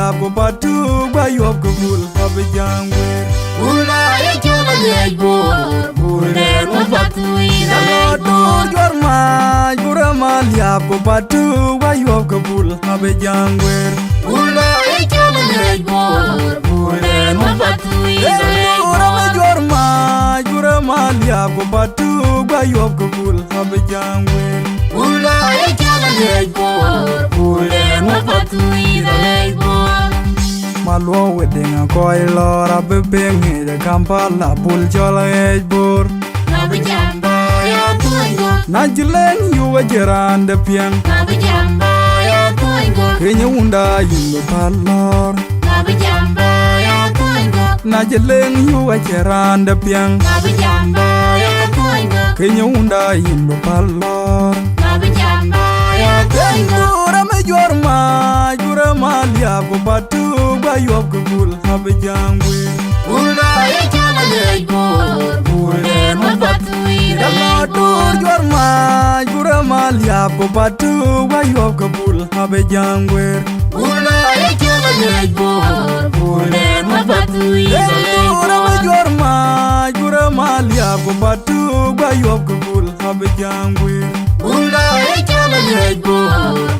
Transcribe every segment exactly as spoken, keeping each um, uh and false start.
Ku patu ba yuɔp ke bul abï jam guër. Bul aye cɔl aŋiɛc Bor, bul dɛn wä patu ï da lɔ dur juɔr mac, bur ë mal yap ku patu ba yuɔp ke bul abï jam guër. Bul aye cɔl aŋiɛc Bor, bul dɛn wä patu ï da lɔ dur ë juɔr mac, bur ë mal yap ku patu ba yuɔp ke bul abï jam guër. Bul aye cɔl aŋiɛc Bor, bul dɛn wä patu ï da lɔ Bor. Maluɔ we deŋ akɔc lɔɔr abï piŋ ŋic ë Kampala bul cɔl aŋiɛc Bor. Abï jam ba ya tuɔny gɔ̈k. Na cï leŋ yuk acï raan de piɛŋ. Abï jam ba ya tuɔny gɔ̈k. Keny ë wunda yïn bï päl lɔɔr. Abï jam ba ya tuɔny gɔ̈k. Na cï leŋ yuk acï raan de piɛŋ. Abï jam ba ya tuɔny gɔ̈k. Keny ë wunda yïn bï päl lɔɔr. Abï jam ba ya tuɔny gɔ̈k. Dur ë juɔr mac, bur ë mal yap ku patu ba yuɔp ke bul abï jam guër. Bul aye cɔl aŋiɛc Bor, bul dɛn wä patu ï da lɔ dur juɔr mac, bur ë mal yap ku patu ba yuɔp ke bul abï jam guër. Bul aye cɔl aŋiɛc Bor, bul dɛn wä patu ï da lɔ dur ë juɔr mac, bur ë mal yap ku patu ba yuɔp ke bul abï jam guër. Bul aye cɔl aŋiɛc Bor,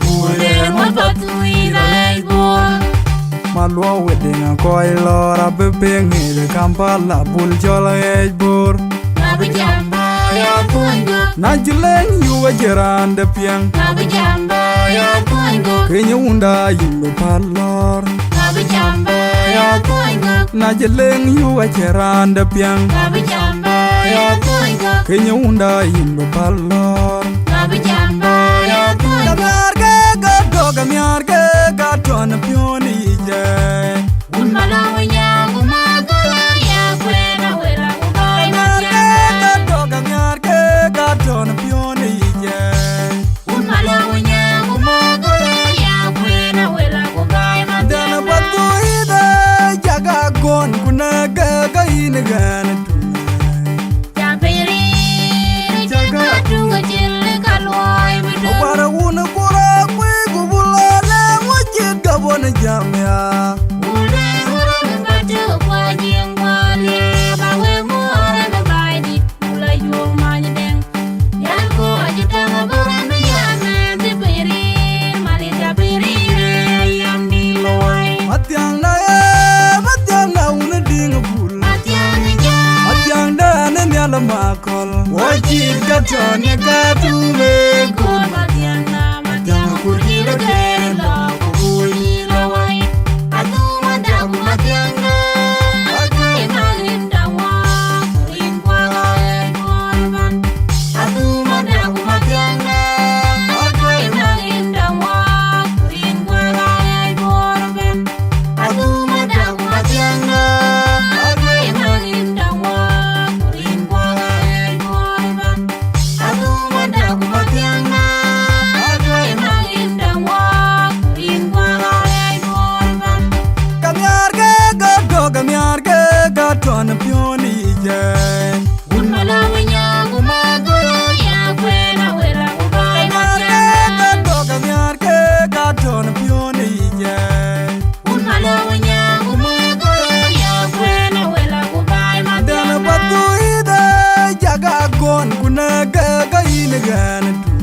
bul dɛn wä patu ï da lɔ Bor. Maluɔ we deŋ akɔc lɔɔr abï piŋ ŋic ë Kampala bul cɔl aŋiɛc Bor. Abï jam ba ya tuɔny gɔ̈k. Na cï leŋ yuk acï raan de piɛŋ. Abï jam ba ya tuɔny gɔ̈k. Keny ë wunda yïn bï päl lɔɔr. Abï jam ba ya tuɔny gɔ̈k. Na cï leŋ yuk acï raan de piɛŋ. Abï jam ba ya tuɔny gɔ̈k. Keny ë wunda yïn bï päl lɔɔr. Abï jam ba ya tuɔny gɔ̈k. Ka miaar ke ka tɔ̈, ka miaar ke ka tɔ̈ në piɔ̈n yic ë. Wun Malɔŋ Nyaŋ ku Mathol ya kuɛɛn awël aku baai Madiaŋ. Ka miaar ke ka tɔ̈, ka miaar ke ka tɔ̈ në piɔ̈n yic ë. Wun Malɔŋ Nyaŋ ku Mathol ya kuɛɛn awël aku baai Madiaŋ. Dɛn apath ku yïn ë cak akɔn ku nɛ̈k ke ka yïn ɣɛn ë tuŋ. Jam piny rïïr, cak atuŋ acïl ka luɔi bï döŋ. Awär wun kur akuëi ku bul lɔ lɛ̈ŋ wä cït ka bɔ̈ në jam ya. Bul dɛn wä röm ë patë kuany yiëŋ kuɔɔr ye, ba wek muɔɔr ë baai dït, bul ajuɔ̈k many dɛŋ. Yɛn ku acï täŋ abï röm ë yɛn ë dhil piny rïïr, Malith apiny rïïr ë yɛn dï luɔi. Mathiaŋ na ye, Mathiaŋ na wun ë diŋ bul. Mathiaŋ ë jam. Mathiaŋ dɛn ë nhial ë makɔl. Wä cït ka tɔ̈ në ka tume kɔn. Mathiaŋ na, Mathiaŋ kur cï lë kɛɛr lɔ ku bul yï lɔ wai. Adhum ada ku Mathiaŋ na, akai ma rinda wä, rin kuɔɔr ë kuɔɔr ëbɛ̈n. Adhum ada ku Mathiaŋ na, akai ma rinda wä, rin kuɔɔr ë kuɔɔr ëbɛ̈n. Ka miaar ke ka tɔ̈, ka miaar ke ka tɔ̈ në piɔ̈n yic ë. Wun Malɔŋ Nyaŋ ku Mathol ya kuɛɛn awël aku baai Madiaŋ. Ka tɔ̈, ka miaar ke ka tɔ̈ në piɔ̈n yic ë. Wun Malɔŋ Nyaŋ ku Mathol ya kuɛɛn awël aku baai Madiaŋ. Dɛn apath ku yïn ë cak akɔn ku nɛ̈k ke ka yïn ɣɛn ë tuŋ.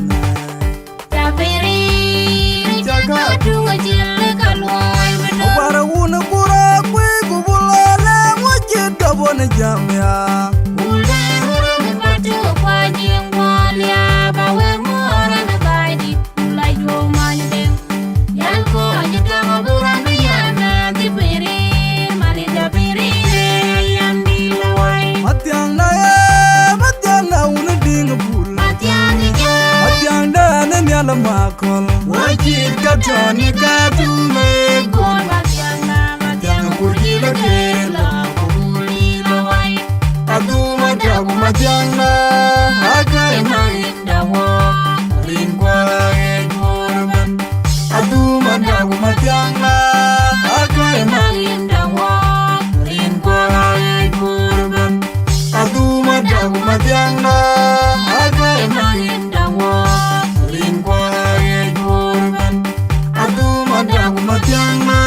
Cak piny rïïr, cak atuŋ acïl ka luɔi bï döŋ. Awär wun kur akuëi ku bul lɔ lɛ̈ŋ wä cït ka bɔ̈ në jam ya. Bul dɛn wä röm ë patë kuany yiëŋ kuɔɔr ya, ba wek muɔɔr ë baai dït, bul ajuɔ̈k many dɛŋ. Yɛn ku acï täŋ abï röm ë yɛn ë dhil piny rïïr, Malith apiny rïïr ë yɛn dï luɔi. Mathiaŋ na ye, Mathiaŋ na wun ë diŋ bul. Mathiaŋ ë jam. Mathiaŋ dɛn ë nhial ë makɔl. Wä cït ka tɔ̈ në ka tume kɔn. Mathiaŋ na, Mathiaŋ kur cï lë kɛɛr lɔ ku bul yï lɔ wai. Adhum ada ku Mathiaŋ na, akai ma rinda wä, rin kuɔɔr ë kuɔɔr ëbɛ̈n. Adhum ada ku Mathiaŋ na, akai ma rinda wä, rin kuɔɔr ë kuɔɔr ëbɛ̈n. Adhum ada ku Mathiaŋ na, akai ma rinda wä, rin kuɔɔr ë kuɔɔr ëbɛ̈n. Adhum ada ku Mathiaŋ na,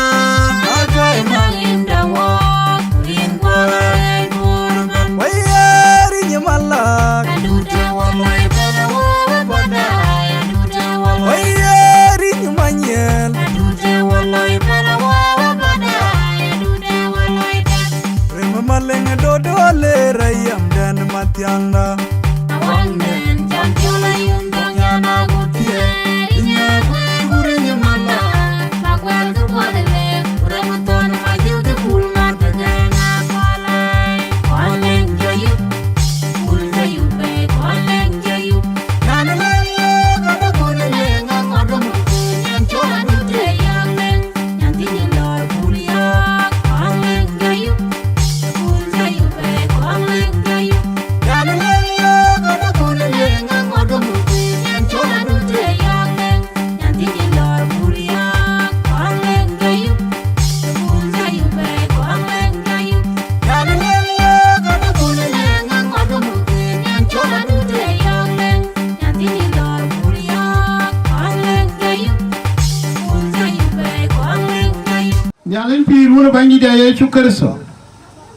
Nhialic pïïr wun ë Bɛ̈nydït ya Yecu Kërtho,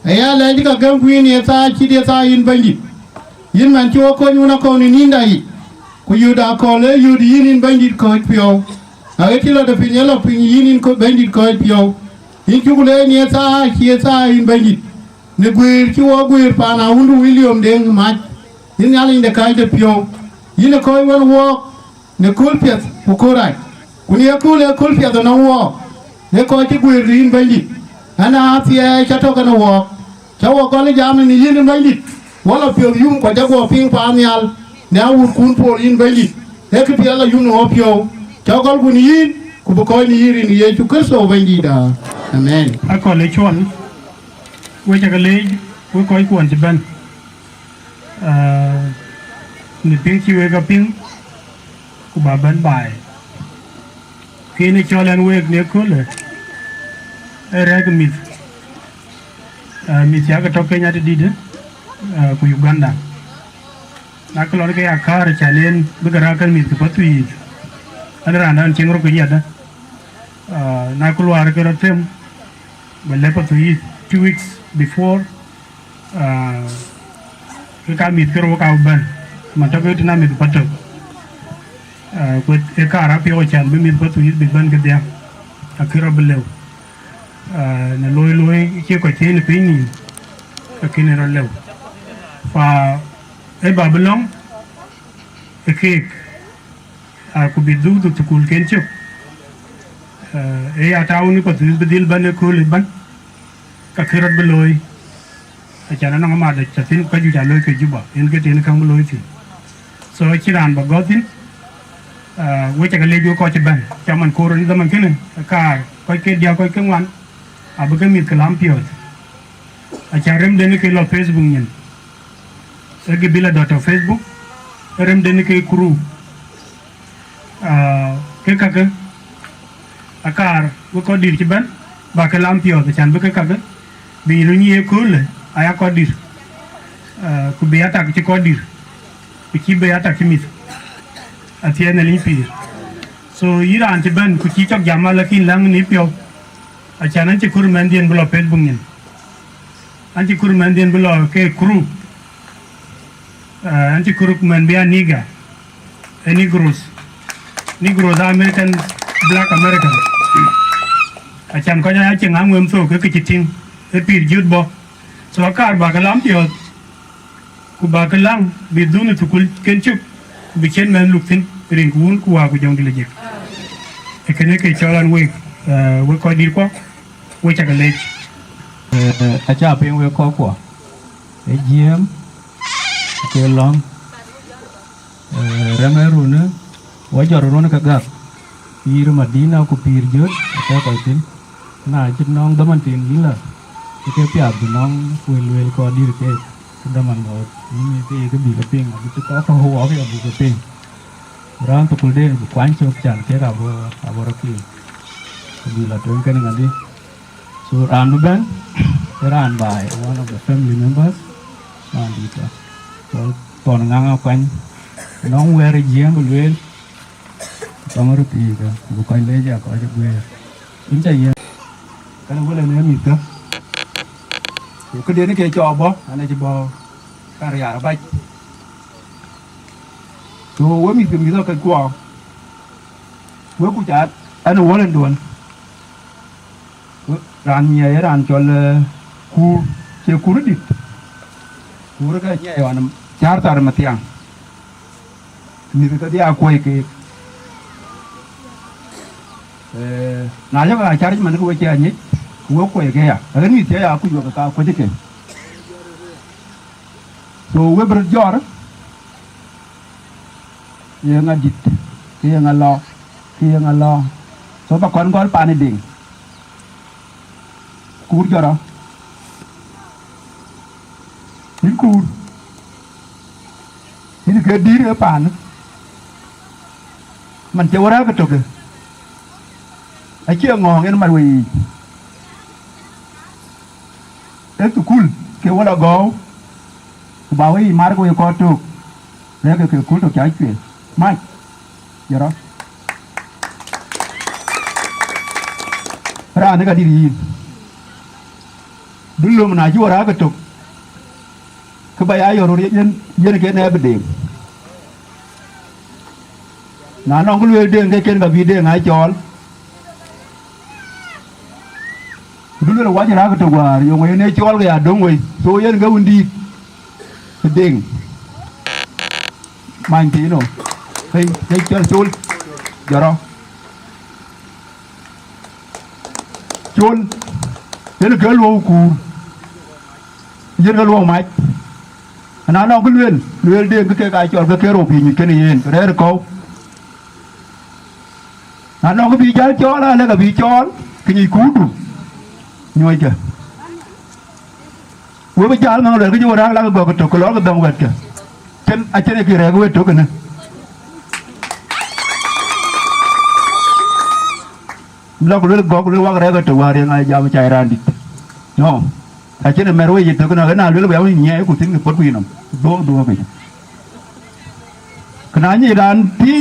aya lɛc ka gɛm kuïn ye thaa cït ye thaa yïn Bɛ̈nydït. Yïn man cï wɔ kony wun akɔ̈u në nïnda yic, ku yöt akɔ̈l ë yöt yïn yïn Bɛ̈nydït kɔ̈ɔ̈c piɔ̈u. Aɣet cï lɔ de piny ë lɔ piny yïn yïn kɔ̈- Bɛ̈nydït kɔ̈ɔ̈c piɔ̈u. Yïn cuk leec në ye thaa cï ye thaa yïn Bɛ̈nydït, në guëër cï wɔ guëër paan awundu William Deŋ Mac. Yïn Nhialic de kääc de piɔ̈u, yïn ë kɔ̈ɔ̈c wën wɔɔk në kööl piɛth ku kööl rac, ku në ye kööl ee kööl piɛth ënɔŋ wɔɔk, ee kɔc cï guëër yïn Bɛ̈nydït. Ɣɛn aa thiɛɛc ca tök ënë wɔɔk, ca wɔ gɔl ë jam në yïn Bɛ̈nydït, wɔ lɔ piɔ̈th yum ku ca guɔ piŋ paannhial në awutkun pol yïn Bɛ̈nydït, ee këpiɛth lɔ yum në wɔ piɔ̈u, ca gɔlku në yïn, ku bï kɔc në yïn rin Yecu Kërtho Bɛ̈nydït. Amen. Akɔ̈l ë cuɔl, wek ca ke leec, wek kɔc kuɔn cï bɛ̈n, aa, në piŋ cï wek a piŋ, ku ba bɛ̈n baai. Kën ë cɔl ɛn week në köölë, ee rɛ̈ɛ̈k mïth, aa, mïth cä ke tɔ Kenya tëdït, aa, ku Uganda. Na kë lɔn ke ya kaar can en bï ke raak kën mïth ke Pathuyith, ɛn raandan cieŋ rɔt ke yadë. Aa, na kë luaar ke rɔt them, bɛ lɛ̈k Pathuyith two weeks before, aa, ke ka mïth ke rou ka bɛ̈n, man tɔ ke tïn a mïth Patök. Aa, ku ë kaar apiɔ̈u can bï mïth Pathuyith bï bɛ̈n kedhie, akï rɔt bï lëu. Aa, në looi looi cie kɔc thiëëc në piny nïïm, akïn ë rɔt lëu. Fa ë ba bï lɔ̈ŋ ë keek, aa, ku bï dhuk dhuk thukulken cök. Aa, ë ya tau në Pathuyith bï dhil bɛ̈n ë kööl ëbɛ̈n, ka kë rɔt bï looi. Acan anɔŋ amat dec tɔ thïn, ku ka juëc aa looi ke Juba, yen ke tëën käŋ bï looi thïn. So, acïn raan bä gɔ̈th thïn, aa, wek ca ke leec wek kɔc cï bɛ̈n, ca man koor ë dhaman kënë, kaar kɔc ke diäk kɔc ke ŋuan, abï ke mïth ke lam piɔ̈ɔ̈th. Acan remden ke lɔ Facebook nyin, ë gabila dɔ̈ tɔ Facebook, ë remden ke kuru. Aa, ke kakë, akaar wek kɔc dït cï bɛ̈n, ba ke lam piɔ̈ɔ̈th, acan bï ke kakë, bï röt nyiëë köölë, aya kɔc dït, aa, ku bï atak cï kɔc dït, ku cï bï atak cï mïth, athiɛɛn Nhialic pïïr. So, yïn raan cï bɛ̈n, ku cï cɔk jam, ala kïn läŋ në piɔ̈u, acan an cï kör mɛnhdiɛn bï lɔ Facebook nyin. An cï kör mɛnhdiɛn bï lɔ ke kuru, aa, an cï kör mɛn bï a nigger, ë Negroes. Negroes are American, black American. Acan kɔc aa cieŋ aŋuɛm thok ke ke cï tïŋ, ë pïïr jöt bɔ̈. So akaar ba ke lam piɔ̈ɔ̈th, ku ba ke läŋ bï dhun ë thukulken cök, ku bï ciɛ̈n mɛnh luk thïn rin ku wun ku wää ku jɔŋdït lajik. Ee kënë ke cɔl an week, aa, wek kɔc dït kuɔ, wek ca ke leec. Ee, aca piŋ wek kɔckuɔ, ee jiëëm, ke lɔ̈ŋ, ee, rɛm ee runë, wɔ jɔt ruɔ̈n ke gak, pïïr Madina ku pïïr jöt, aca kɔc thïn. Na cï nɔŋ dhaman tïŋ yïn la, ke piath bï nɔŋ wël lueel kɔc dït keek, ke dhaman ŋoot, yïn ke ye ke bï ke piŋ, abï cï kɔc kɔ̈k wɔɔk ya bï ke piŋ. Raan thukul den bï kuany cök can kek abï, abï rɔt piŋ. Ku bï la tueŋ kënë ŋadï. So raan bï bɛ̈n, ë raan baai, one of the family members, raan dït tɔ. So thɔn ŋaŋ akuany, nɔŋ wɛ̈ɛ̈r ë jiëëm bï lueel, thɔŋ röt thiikä, bï kɔc leec aa kɔc ë guëër. Yïn ca yiëk, kɛn wël en ë mïthkä. Ku këden ke cɔɔk bɔ̈, an acï bɔ̈ ka riaar abac. So we mïth ke mïth ë kɔckuɔ, we kuc an ë wël en duɔ̈n. Raan nyiɛɛi ë raan cɔl, eh, Kuur, cie Kuur dït. Kuur ke nyiɛɛi ɣɔn Cäär thar mathiaŋ, mïth kedhie aa kuɔi keek. Eh, na yök aa cäär cï man ke we cï a nyic, ku we kuɔi ke ya, aɣet mïth cï ya kuc wek ka kuɔc ke. So we bï röt jɔɔr, ye ŋa dït, ke ye ŋa lɔ, ke ye ŋa lɔ. So ba kɔn gɔl pan ë Deŋ. Kuur jɔrɔ. Yïn kuur. Yïn ke dïïr ë paan. Man cï wärääk ë tökë. Acie ŋɔ̈ɔ̈ŋ en mat we yiic. Ee thukul ke wä lɔ gɔ̈ɔ̈u. Ku ba we yiic mar ke we kɔɔr tök. Rɛ̈k ke kul tök ca cueel. Mac. Jɔrɔ. Raan ë ka dït yïn. Dulom na cï wärääk ë tök. Kë ba ya yɔ̈r röt yen, yen ke nɛ̈ɛ̈p ë Deŋ. Na nɔŋ kë lueel Deŋ ke ken ka bï Deŋ aa cɔɔl. Ku dulwel wac rääk tök wäär, yöŋ yen ee cɔɔl ke ya döŋ wei. So yen ke wun dïït ë Deŋ. Many thiinou. Kë, kë cɔl col. Jɔrɔ. Col. Yen ke luɔu kuur. Yen ke luɔu mac. Na nɔŋ kë lueel, lueel Deŋ kë kek aa cɔl ke ke rou piny kën yen, rɛ̈ɛ̈r kɔ̈u. Na nɔŋ kë bï jäl cɔɔl, alë ke bï cɔɔl, kë nyic kuurdu, nyuɔ̈ckë. We bï jäl maŋ luɛl kë cï we rääk lak gɔ̈k tök, ku lɔɔr ke dhɔ̈ŋ wɛ̈tkë. Cïn, acïn ë kë rɛ̈ɛ̈k wët tök kënë. Lɔk luel gɔ̈k, luel wak rɛ̈ɛ̈k ë tök wäär, ye ŋa jam cai raan dït? No. Acïn ë mɛr we yï tök, na, na luel bï ya wïc nyiɛɛi, ku thïn kë pot ku yïnɔm. Dhuɔ̈k, dhuɔ̈k piny. Këna nyic raan tï,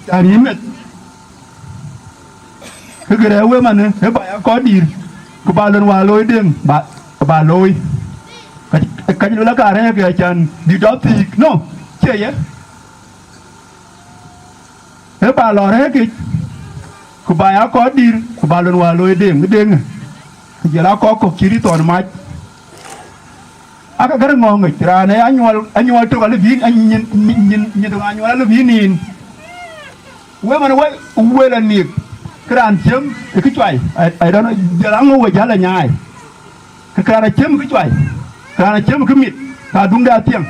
raan yï meth. Kë gërɛ we manë, ë ba ya kɔc dïïr, ku ba lon wäär looi Deŋ, ba, ba looi. Ka, ka cï luel aka rɛ̈ɛ̈k ya can bï dɔp thiik, no, cie ye. Ë ba lɔ rɛ̈ɛ̈kic, ku ba ya kɔc dïïr, ku ba lon wäär looi Deŋ, Deŋ. Ku jɔl a kɔc kɔ̈k cï rït thɔn mac. Aka gär ŋɔ̈ɔ̈ŋ ŋic, raan ë anyuɔl, anyuɔl tök alë bï, nyin, nyin, nyin tök anyuɔl alë bï niin. We man we, we la nik, kë raan ciem ë kë cuai, I, I don't know, jɔl aŋö we jäl anyaai. Kë kë raan aciem ë kë cuai, kë raan aciem ë kë mit, ka duŋde athiäŋ.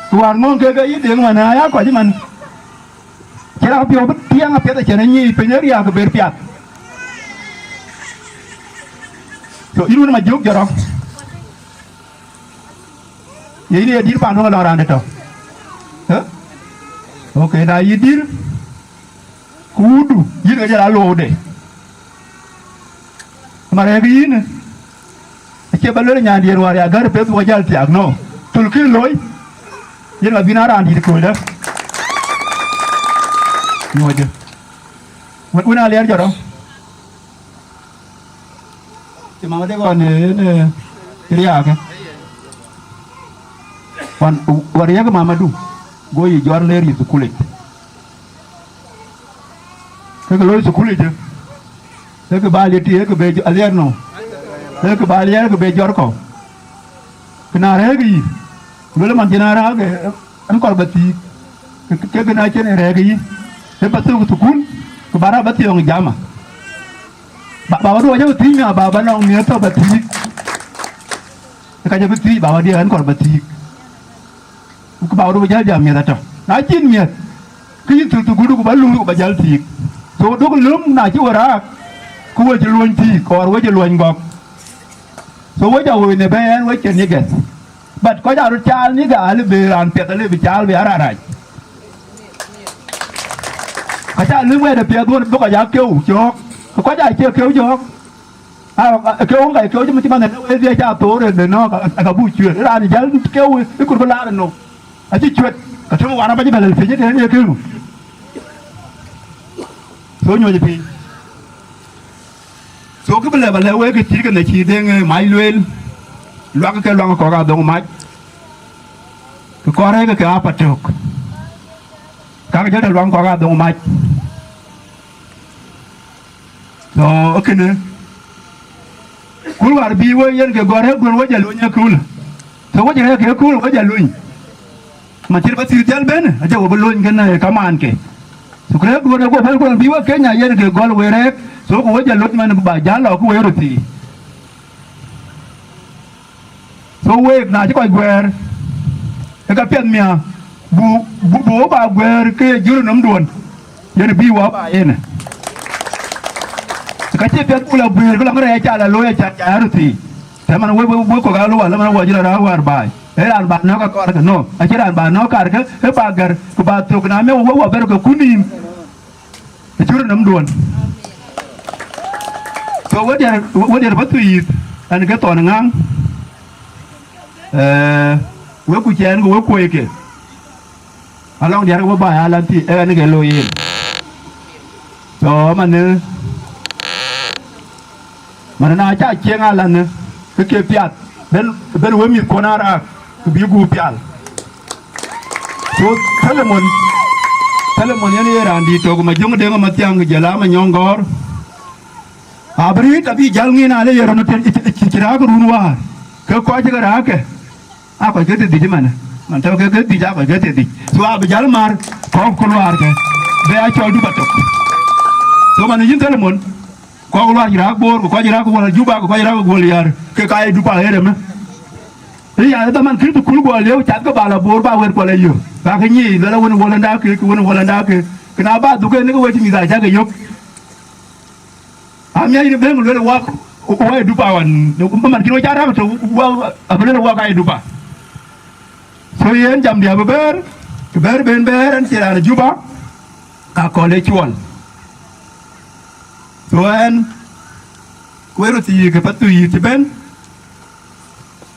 Ku wäär ŋɔ̈ɔ̈ŋ kek ke yï Deŋ man, aya kɔc man. Cï raan piɔ̈u bï tiɛŋ apiɛth acïn anyic piny ë riääk ber piath. So, yïn wën ma jök jɔrɔ. Ye yïn ye dït paan duɔ̈ŋ alɔŋ raan dë tɔ. Ë? Ok, na yï dït, ku wutdu, yïn ke jɔl a luɔude. Ma rɛ̈ɛ̈k yïn, acie ba luel nyandiɛ̈n wäär ya gär peth buk jäl thiaak, no. Thulkï looi, yen abï na raan dït kööldä. Nyuɔ̈cë. Wën, wën aliɛr jɔt rɔt. Cï mama de ɣɔn, eh, en, eh, riääkë. Wan, wa riääk mamadu, go yï jɔt leer yï thukulic. Ke ke looi thukul yic, ke ke ba liɛt, ke ke be aliɛɛr nɔm, ke ke ba aliɛɛr, ke be jɔt kɔ̈u. Ke na rɛ̈ɛ̈k yï, luel man cïn a rɛ̈ɛ̈k, ɛn kɔr ba thiik, ke, ke, ke na cïn rɛ̈ɛ̈k yï, ke ba thök thukul, ke ba rap ba thiɔ̈ɔ̈ŋ jama. Ba, ba wä duɔɔc abï thiic, na ba, ba nɔŋ miëth tɔ ba thiik. Ke ka jɔ bï thiic, ba wä diɛɛr ɛn kɔr ba thiik. Ku ba wä duɔɔc jäl jam miëth atɔ. Na cïn miëth, ke yïn thul thukudu ku ba luui ku ba jäl thiik. So, duɔ̈k löm na cï we raak, ku we cï luɔny thiik, or we cï luɔny gɔ̈k. So, we ca woi në bɛ̈ɛ̈n, we cïn niggas. But kɔc aa röt caal nigga, alë bï raan piɛth, alë bï caal bï a raan rac. Ka ca lïm wɛ̈t ë piɛth wën bï kɔc aa keu cɔ̈ɔ̈k, ke kɔc aa cie keu cɔ̈ɔ̈k. Aa, ke wën ka keu cï man, cï man ë wëëth ye ca thoor ë në nɔ̈k, aka buk cuëër. Raan jäl keu ë kur bï laar ë nɔ̈k. Acï cuët, ka tëmë wan abäc bɛ lɛl piny ëtɛ̈ɛ̈n ye keu. So nyuɔ̈c piny. So kë bï lɛ ba lɛ̈k wek kë cït kënë cï Deŋ, eh, mac lueel, luak ke luaŋ kɔ̈k adhoŋ mac, kë kɔɔr rɛ̈ɛ̈k ke apatöök, kak jɔt ë luaŋ kɔ̈k adhoŋ mac. So kënë, kul wäär bï we yen ke gɔ̈r rɛ̈ɛ̈kduön we jɔ luny ë köölë. So we jɔ rɛ̈ɛ̈k ke kööl we jɔ luny. Man cït Pathuyith jäl bɛ̈n, aca we bï lony kënë ë kamaan ke. So kërɛɛk duɔ̈n ë guɔ pɛ̈l kuɔn bï wek Kenya yen ke gɔl wei rɛɛk. So ku we jɔ lony man ba jäl lɔ ku wei röt thii. So week na cï kɔc guɛɛr, ë ka piɛth mia, bu bu bu ba guɛɛr ke ye jurë nɔm duɔ̈n. Yen bï wa ba yen. Ka cï piɛth ku la guɛɛr, ku la ŋërɛ ca la looi, ca ca röt thii. Tɛman we we we kok alo wala man wa jira ra war bai. E ran ba no ka kor ke no. A jira ba no kar ke e ba gar ku ba tok na me we wa ber ke kunin. E churu nam duon. So we der we der Pathuyith an ke ton ngang. Eh, we ku chen ku we ku ke. Along diar we ba ya lan ti e an ke lo yin. So man ne Man na ca cieŋ alanë, ke ke piath, ben ben we mïth kuɔn araak, ku bï gup pial. So Solomon, Solomon yen ye raan dït tök, ma jöŋ deŋ ma thiaŋ, jël ama nyɔŋ gɔ̈ɔ̈r. Abï rït abï jäl ŋin ale ye rɔn ci raak run waar, ke kɔc ke raak ke. A kɔc ke thiërdhïc ëmɛnë, man tɔ̈ ke ke dhïc, a kɔc ke thiërdhïc. So abï jäl mar kɔ̈k ku luaar ke, be a cɔl dupa tök. So man yïn Solomon, kɔ̈k luaar cï raak Bor, ku kɔc raak Guɔl Juba, ku kɔc raak Guɔl Yar, ke ka ye dupa ɣer ëmë. Ë ya dhaman kï thukul guɔ lieu, cath ke ba la Bor ba wɛ̈t kuɔl ayö. Ba ke nyic, luɛl awën wuɔl ënda ke, ke wën wuɔl ënda ke. Ke na ba dhuk en ke wëc mïth acä ke yök. Amiɛc de bɛ̈ŋ luel wak, wak dupa wan, man kïn wek ca rap tök, wak, abï luel wak aa dupa. So yen jam diɛ̈ abï bɛ̈ɛ̈r, kë bɛ̈ɛ̈r ben bɛ̈ɛ̈r ɛn cï raan Juba, ka kɔl ë cuɔl. So ɛn, ku ë röt thiëëk ke Pathuyith cï bɛ̈n,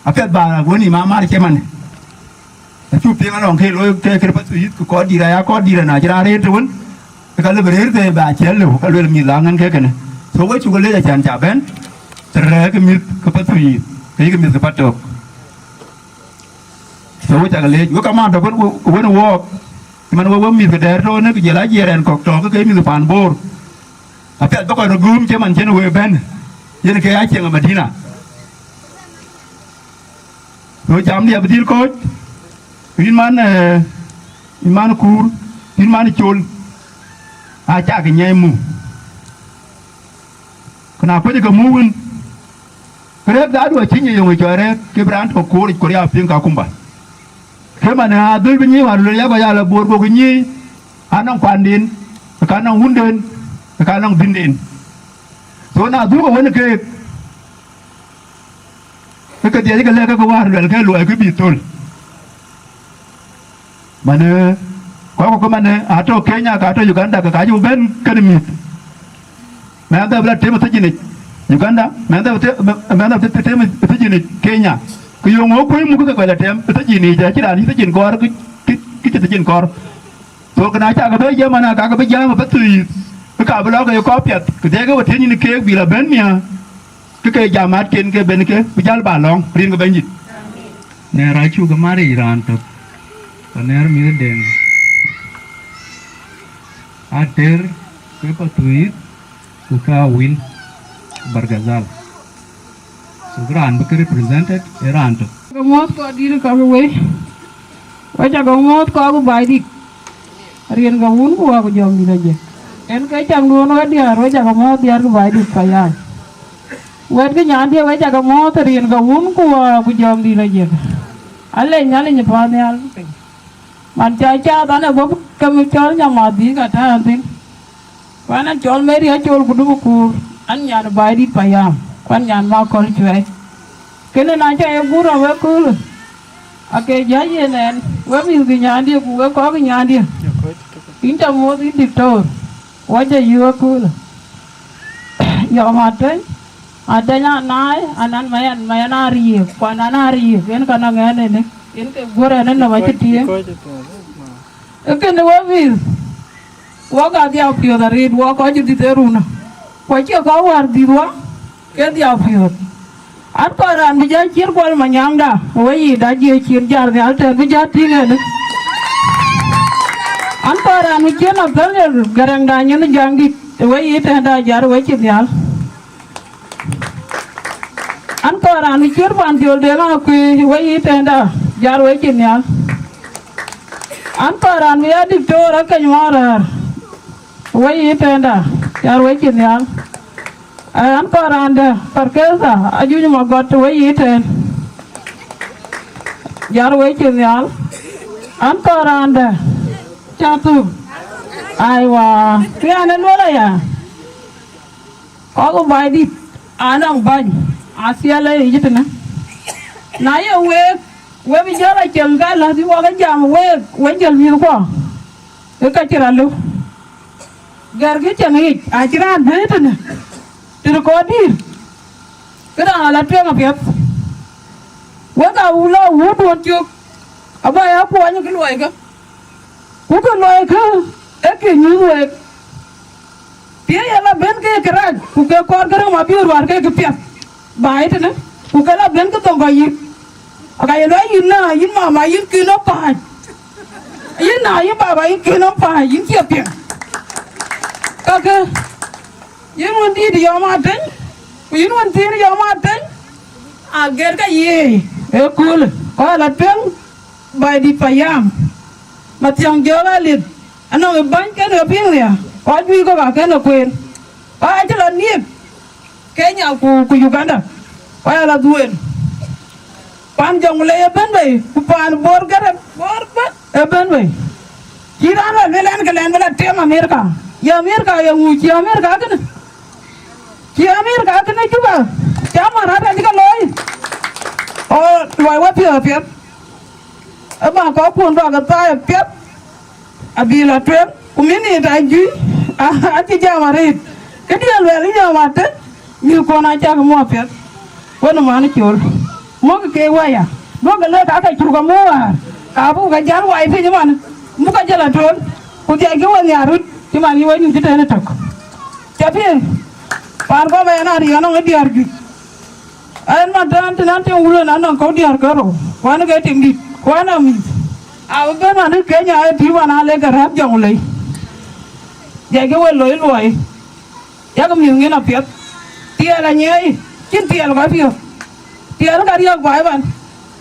Apiɛth ba wën ë mamar cï man. Acu piŋ alɔŋ ke looi ke kër Pathuyith, ku kɔc dït aya kɔc dït ana cï raan rëër të wën, ke ka lëbï rëër thëë ba ciɛl lëu, ka luel mïth la ŋɛn ke kënë. So we cuk lec acan ca bɛ̈n, të rɛ̈ɛ̈k mïth ke Pathuyith, ke yïk mïth ke Patök. So we cak lec, we kaman tɔ̈ wën, wën wɔɔk, cï man we, we mïth ke dɛɛr tɔ̈ në, ke jël ajiɛɛr ɛn kɔ̈k tɔ̈ ke ke mïth pan Bor. Apiɛth bä kɔc röt guum cï man cïn wëë bɛ̈n, yen ke ya cieŋ ë Madina. Röt jam diɛ̈ bï dhil kɔ̈ɔ̈c, yïn man, eh, yïn man kuur, yïn man col, aa cak ë nyiɛɛi muk. Ku na kuöc ke muk wën, ke rɛ̈ɛ̈k dhaadu acï nyiɛc yöŋ ë cɔɔr rɛ̈ɛ̈k, ke bï raan tök koor yic ku riaap piŋ ka kumba. Ke man ë adhöl bï nyiëc wäär luel ya kɔc ala Bor gokï nyiëc, anɔŋ kuanden, ka nɔŋ wunden, ka nɔŋ dhinden. So na dhuk ë wën keek, ke ke dhiɛc ke lɛ̈k ke wäär luɛl ke luɔi ke bï thöl. Manë, kɔc ku ke manë atɔ̈ Kenya ka tɔ̈ Uganda ke ka cï bɛ̈n kënë mïth. Mɛnhde bï la tem ë thïjinic Uganda, mɛnhde bï te-, mɛnhde bï te-, tem ë thïjinic Kenya. Ku yöŋ ë kuëë muk ke kɔc la tem ë thïjinic, acïn raan yï thïjin kɔɔr kë, kë, kë cï thïjin kɔɔr. So kënë acä ke bɛ̈ɛ̈i jam, man aka ke bï jam ë Pathuyith, ke ka bï lɔ ke ye kɔc piɛth, ke dhiɛɛk ke we tiëny në keek bï la bɛ̈n nhiaar, ke ke jam atken ke ben ke bï jäl ba lɔ̈ŋ rin ke Bɛ̈nydït. Në raan cuk ë maric raan tök, ku në mïth deŋ, ater ke Pathuyith, ku ka win Bargazal. So kë raan bï ke represented ë raan tök. Ke muɔ̈th kɔc dït kɔ̈k wei, wek cä ke muɔ̈th kɔc ku Baidït, riɛn ke wun ku wä ku jɔŋdït ajiëk. En ke caŋduön wek diäär, wek cä ke muɔ̈th diäär ku Baidït payam. Wɛ̈t ke nyandië wek cä ke muɔ̈th riɛn ke wun ku wä ku jɔŋdït ajiëk. Alec Nhialic ë paannhial piny. Man ca cath an, ë bɔ̈ ke mi cɔl Nyamath dhïc ka tɛ̈ɛ̈n thïn. Ku an, an cɔl Mary Acol ku Duk Kuur, an nyan Baidït payam, ku an nyan Makɔl Cuɛi. Kënë na ca ye guur rɔt wek köölë, ake jäc yen ɛn, wek mïth kë nyandië ku wek kɔc kë nyandië. Yïn ca muɔ̈th yïn diktor, wɔ jɔ yï wek köölë. Yɔm ateny, ateny anaai, anan mayan, mayan ariëëk, ku anan ariëëk, yen ka nɔŋ ɛn ënë, yen ke guɔ̈r ɛn ënɔm acï tiëëŋ. Ee kënë wek mïth, wok adhiau piɔ̈ɔ̈th arëët, wok kɔc cï dhïth ë runë, ku acie kɔc wäär dhïth wɔ, ke dhiau piɔ̈ɔ̈th. An kɔc raan bï jɔ ciët Kuɔl Manyaŋda, ë weyiic da jiëc cin jäl nhial tɛ̈n bï jɔ tïŋ ënë. An kɔc raan bï ciët Nathaniel Garaŋda nyin Jaŋdït, ë weyiic tɛ̈nda jäl ë wecin nhial. An kɔc raan bï ciët Pandiöl Deŋ Akuëëc, ë weyiic tɛ̈nda jäl ë wecin nhial. An kɔɔr raan bï ya diktor akeny mɔ̈ɔ̈r rɛ̈ɛ̈r, wëi yï tënda, car wëi cï nhial. An kɔɔr raan dë Parketha ajuc mɔ gɔt wëi yï tën, car wëi cï nhial. An kɔɔr raan dë ca thuk. Aiwa, kë an ë luel aya, kɔk baai dït anɔŋ bäny athiɛl ë yic tënë. Na ye week, we bï jɔl a cieŋ ka läth bï wak jam week, we jël mïthkuɔ, ë ka cï rɔt lëu. Gɛ̈rkï cieŋ yic acï raan bɛ̈ɛ̈i tënë, tënë kɔc dïïr, këdäŋ ala tueŋ apiɛth. Wek a wula wuuduön cök, aba ya kuɔny kë luɔikë, ku kë luɔikë ee kë nyuth week. Piɛ̈i ë la ben ke kërac, ku ke kɔɔr ke rem abï ruar ke këpiɛth baai tënë, ku ke la ben ke thoŋ kɔc yïk. Aka ye luɔi yïn na, yïn mama, yïn kïn nɔm pääc. Yïn na, yïn baba, yïn kïn nɔm pääc, yïn cie piɛŋ. Kakë, yïn wën dïït yɔm atëny, ku yïn wën thiin yɔm atëny, ager ka ye ëköölë, kɔc la tueŋ baai dït payam. Mathiäŋ jɔɔk alith, anɔŋ ë bäny kën ke piŋ ria, kɔc juëc kɔ̈k akën ke kueen. Kɔc acï lɔ niëk Kenya ku, ku Uganda, kɔc ala dhuëël. Pan Jɔŋlei ëbën bei, ku pan Bor Gërëm, Bor bën ëbën bei. Cï raan la luel ɛn ke lɛn bï la tem Amerika. Ye Amerika ye ŋu? Cï Amerika kënë, cï Amerika kënë Juba, cï amarat acï ke looi. O, luɔi wapiɛth apiɛth. Ë ba kɔckuön bä ke thaai apiɛth, abï la tueŋ, ku minit a juëc, acï jam arëët. Këdï aluɛɛl yï jam atë, mïthkuɔn acäk muk apiɛth. Wën ë man col, muk ke waya, duɔ̈kkë lëk ka ke cuk amu wäär, ka buk ke jäl wai piny man, muk ke jël atueŋ, ku dhiackï we nhiaar röt, cï man yï we nyuc tënë tök. Cä piŋ, paan kɔ̈k ë na riɛɛn nɔŋ ë diäär juëc. Ɛn man tɛ̈n tënɔn tiŋ wulën anɔŋ kɔ̈u diäär ke rou, ku an ke tiŋ dït, ku an amïth. Abï bɛ̈n man ë Kenya ë tïï man alek ke rɛ̈ɛ̈p Jɔŋlei. Jai ke we loi luɔi. Yak mïth ŋin apiɛth. Tiɛɛl anyiɛɛi, cïn tiɛɛl kɔc piɔ̈ɔ̈th. Tiɛɛl ka riɔ̈ɔ̈k baai ban.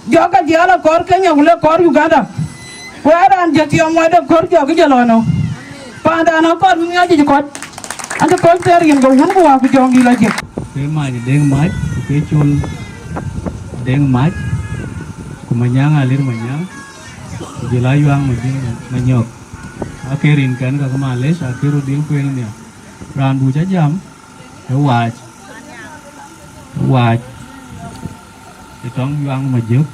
Jɔk ka jiɛɛl akɔɔr Kenya ku lek kɔɔr Uganda. Ku ë raan jël tiɔm wadë kɔɔr jɔk jël ɣɔn ë. Paandan akɔɔr bï miɔɔc yic kɔc. An cï kɔc thɛɛr yen ke wun ku wak ku jɔŋdït lɔ jiëk. Ke mac Deŋ Mac, ku ke col Deŋ Mac, ku Manyaŋ Alir Manyaŋ, ku jël Ayuaŋ Majiŋ Manyɔk. Ake rin kɛn ka ke malec, ake röt dhil kueen nhial. Raan bu ca jam, ë wac, ë wac, ë tɔŋ Yuaŋ Majök,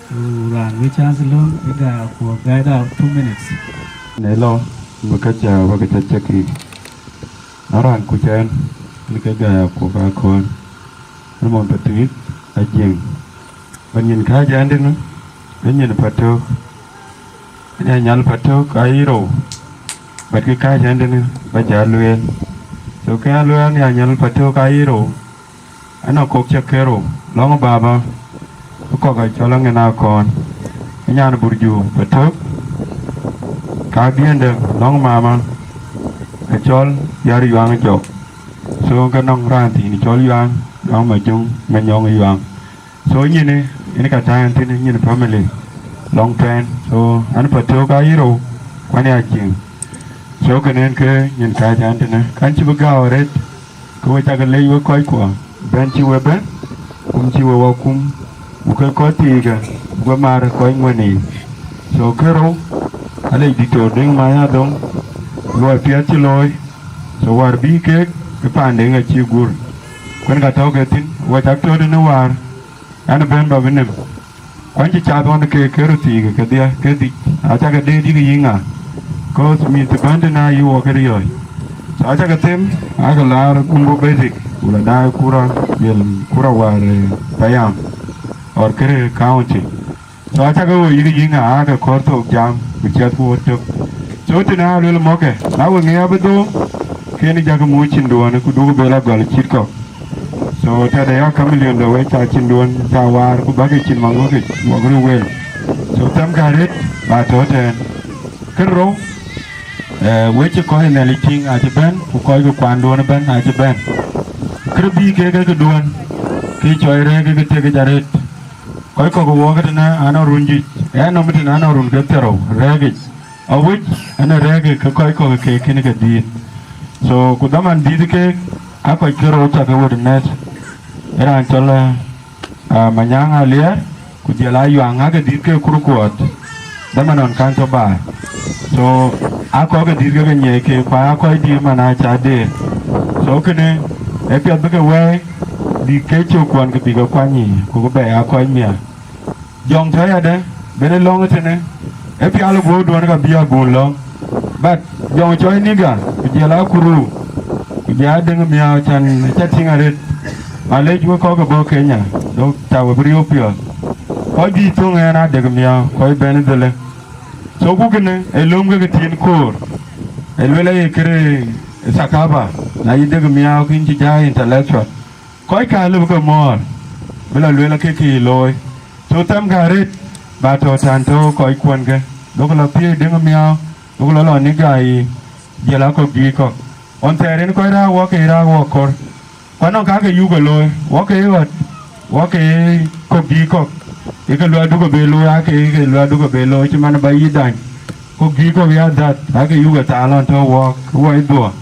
ku raan wïc chance löŋ, ë Gäi Akuɔk, Gäi da two minutes. Në lɔ, bï ka ca, bï ka ca cäk yï. Ë raan kuc ɛn, ë ke Gäi Akuɔk Akɔ̈ɔ̈n, ë mɔn Pathuyith Ajiëŋ. Bä nyin kääc ɛn tënë, bä nyin Patök, bä nya nyal Patök ayï rou, bät kë kääc ɛn tënë bä cä lueel. So kë ya lueel nya nyal Patök ayï rou, anɔŋ kɔ̈k cä ke rou, lɔ̈ŋ baba, bï kɔ̈k acɔl aŋën akɔ̈ɔ̈n, ë nyan Burju Patök, kääk diëëndë, lɔ̈ŋ mama, acɔl Yar Yuaŋ Jɔk. So ke nɔŋ raan thiin cɔl Yuaŋ, Yuaŋ Majöŋ, Manyɔŋ Yuaŋ. So nyinë, yen ka tääu ɛn thïn, nyin family lɔŋ tuɛɛn. So an Patök ayï rou, ku an ya Jiëŋ. So kënë en ke nyin kääc ɛn tënë. Kan cï bï gääu arëët, ke we cak lec wek kɔckuɔ, bɛ̈n cï we bɛ̈n, kum cï we wa kum, ku ke kɔc thiikë, ku ke maar kɔc ŋuɛ̈n yiic. So kërou, alec Diktor Deŋ Mac Adhöŋ, luɔi piɛth cï looi. So wäär bï keek, ke paan Deŋ acï guur. Kuën ka tɔ̈u ke thïn, we cak tɔ̈u tënë wäär, an bɛ̈n bä bï nïm. Kuany cï cath ɣɔn ke ke röt thiikë kedhie, ke dhïc, acä ke deet yïk yï ŋa? Cause mïth të bɛ̈n tënë ayï wɔ ke riɔ̈ɔ̈c. So acä ke them, aake laar Gumbo Basic, ku la daai kura, jël kura wäär, eh, payam, or Kërë County. So acä ke ɣöö yïk yï ŋa, aake kɔɔr thok jam, ku ciɛthku ɣöt tök. So tënë aa luel mɔ̈kkë, na we ŋiɛc abï dhoom, kën jakï muc cïnduɔ̈ɔ̈në, ku dukï bɛ la gɔl cït kɔ̈k. So tɛ̈dë ya kä milion de wec ca cïnduɔ̈n ca waar, ku bäkï cïn maŋökic, wok röt wel. So thɛmkë arëët, ba tɔ̈ tɛ̈ɛ̈n. Kën rou, eh, wec cï kɔc ë Nhialic tïŋ acï bɛ̈n, ku kɔc ke kuanduɔ̈n ëbɛ̈n acï bɛ̈n. Kërë bï kek ke këduɔ̈n, ke cɔc rɛ̈ɛ̈k ke ke tekic arëët. Kɔc kɔ̈k wɔɔk tënë anɔŋ run juëc, ɣɛn nɔm tënë anɔŋ run ke thiërrou rɛ̈ɛ̈kic, awïc ɛn rɛ̈ɛ̈kic ke kɔc kɔ̈k ke kën ke dhiëëth. So ku dhaman dhiëëth keek, aa kɔc ke rou cak ke wet nɛ̈t, ë raan cɔl, eh, ah, Manyaŋ Aliɛɛr, ku jɔl aa Yuaŋ, aa ke dhiëëth ke kur kuɔɔth, dhaman ɣɔn kan tɔ̈ baai. So aa kɔc ke dhiëëth ke ke nyiɛɛi ke, ku aa kɔc dhiëëth man aa ca deer. So kënë, ee piɛth bï ke wɛɛi, bïk ke cök kuɔn ke bïk ke kuany yiic, ku ke bɛ aa kɔc miäk. Jɔŋ tɔ̈ yadë, ben ë lɔ̈ŋ ëtënë, ë pial ë guöpduön ka bï abun lɔ̈ŋ. But jɔŋ cɔɔc Niga, ku jɔl aa Kuru, ku jɔl aa Deŋ Miääu, can acä tïŋ arëët. Malec wek kɔc ke bɔ̈ Kenya, dok ca we bï riɔ̈ɔ̈k piɔ̈ɔ̈th. Kɔc juëc thöŋ ɣɛn aa Deŋ Miääu, kɔc bɛ̈n ë dhëlë. So ku kënë, ë lööm ke ke thiin koor, ë luel aye kërë thakaba, na yï Deŋ Miääu kïn cï jai intellectual. Kɔc ka lëu bï ke mɔ̈ɔ̈r, bï lɔ lueel ke kë looi. So thɛmkë arëët, ba tɔ̈ tän tɔ̈ kɔc kuɔnkë, duɔ̈kkë lɔ piëëc Deŋ Miääu, duɔ̈kkë lɔ lɔ Niga yiic, jɔl aa kɔ̈k juëc kɔ̈k. Ɣɔn thɛɛr yen kɔc rääk wɔ ke rääk wɔ kɔ̈r. Ku anɔŋ ka ke yuk ke looi, wɔ ke ɣɔt, wɔ ke kɔ̈k juëc kɔ̈k, ye ke luaadu ke be looi, aa ke ye ke luaadu ke be looi, cï man ba yï dany. Kɔ̈k juëc kɔ̈k ya that, aa ke yuk ke thaal ɣɔn tɔ̈ wɔɔk, wɔ ë dhuɔɔk.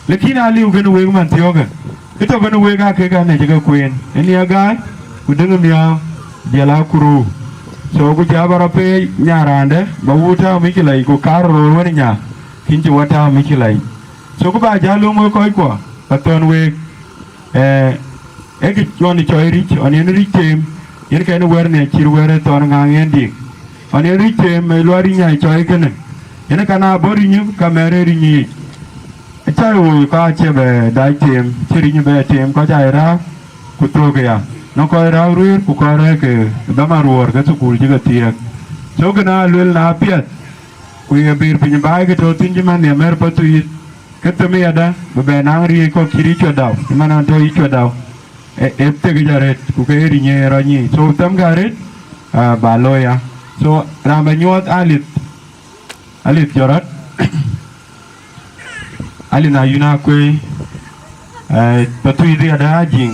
Lakin aliu kën wek man thiɔ̈kë, kë tɔ̈ kën wek aa kek anɛ cï ke kueen, ë Niga, ku Deŋ Miääu, jɔl aa Kuru. So ku cä bä rɔ peec nya raandë, ba wut tääu mïcïlai, ku kaar röör wën nya, kïn cï wä tääu mïcïlai. So ku ba jä lööm wek kɔckuɔ, ba thɔ̈n week, eh, ee kë ɣɔn cɔɔi ric, ɣɔn yen ric teem, yen kɛn wɛ̈ɛ̈r nhiac cït wɛ̈ɛ̈r ë thɔ̈n ŋaŋ yen dik. Ɣɔn yen ric teem, ë luɔi ric nya cɔɔi kënë, yen ë kan aa bɔ̈ rinyë, ka mɛ̈ɛ̈r ë rinyë yic. Acä woi ka acie bɛ dac teem, cï rinyë bɛ teem, kɔc aa rääk, ku thök aya. Nɔŋ kɔc rääk ruëër, ku kɔc rɛ̈ɛ̈r ke dhaman ruɔ̈ɔ̈r ke thukul cï ke thiëëk. So kënë aa luel na piɛth, ku ye bir piny baai ke tɔ̈ thïn cï man nhiam mɛ̈r Pathuyith, ke them yadä, bï bɛ naŋ riëëc kɔ̈k cït yï cuɛt dau, cï man ɣɔn tɔ̈ yï cuɛt dau, e, e thek yic arëët, ku ke rinyë ë rɔt nyiic. So thɛmkë arëët, ah, ba looi ya. So raan bɛ nyuɔɔth Alith, Alith Jɔrɔt, Alith na yun akuëë, eh, Pathuyith yadä ajiŋ.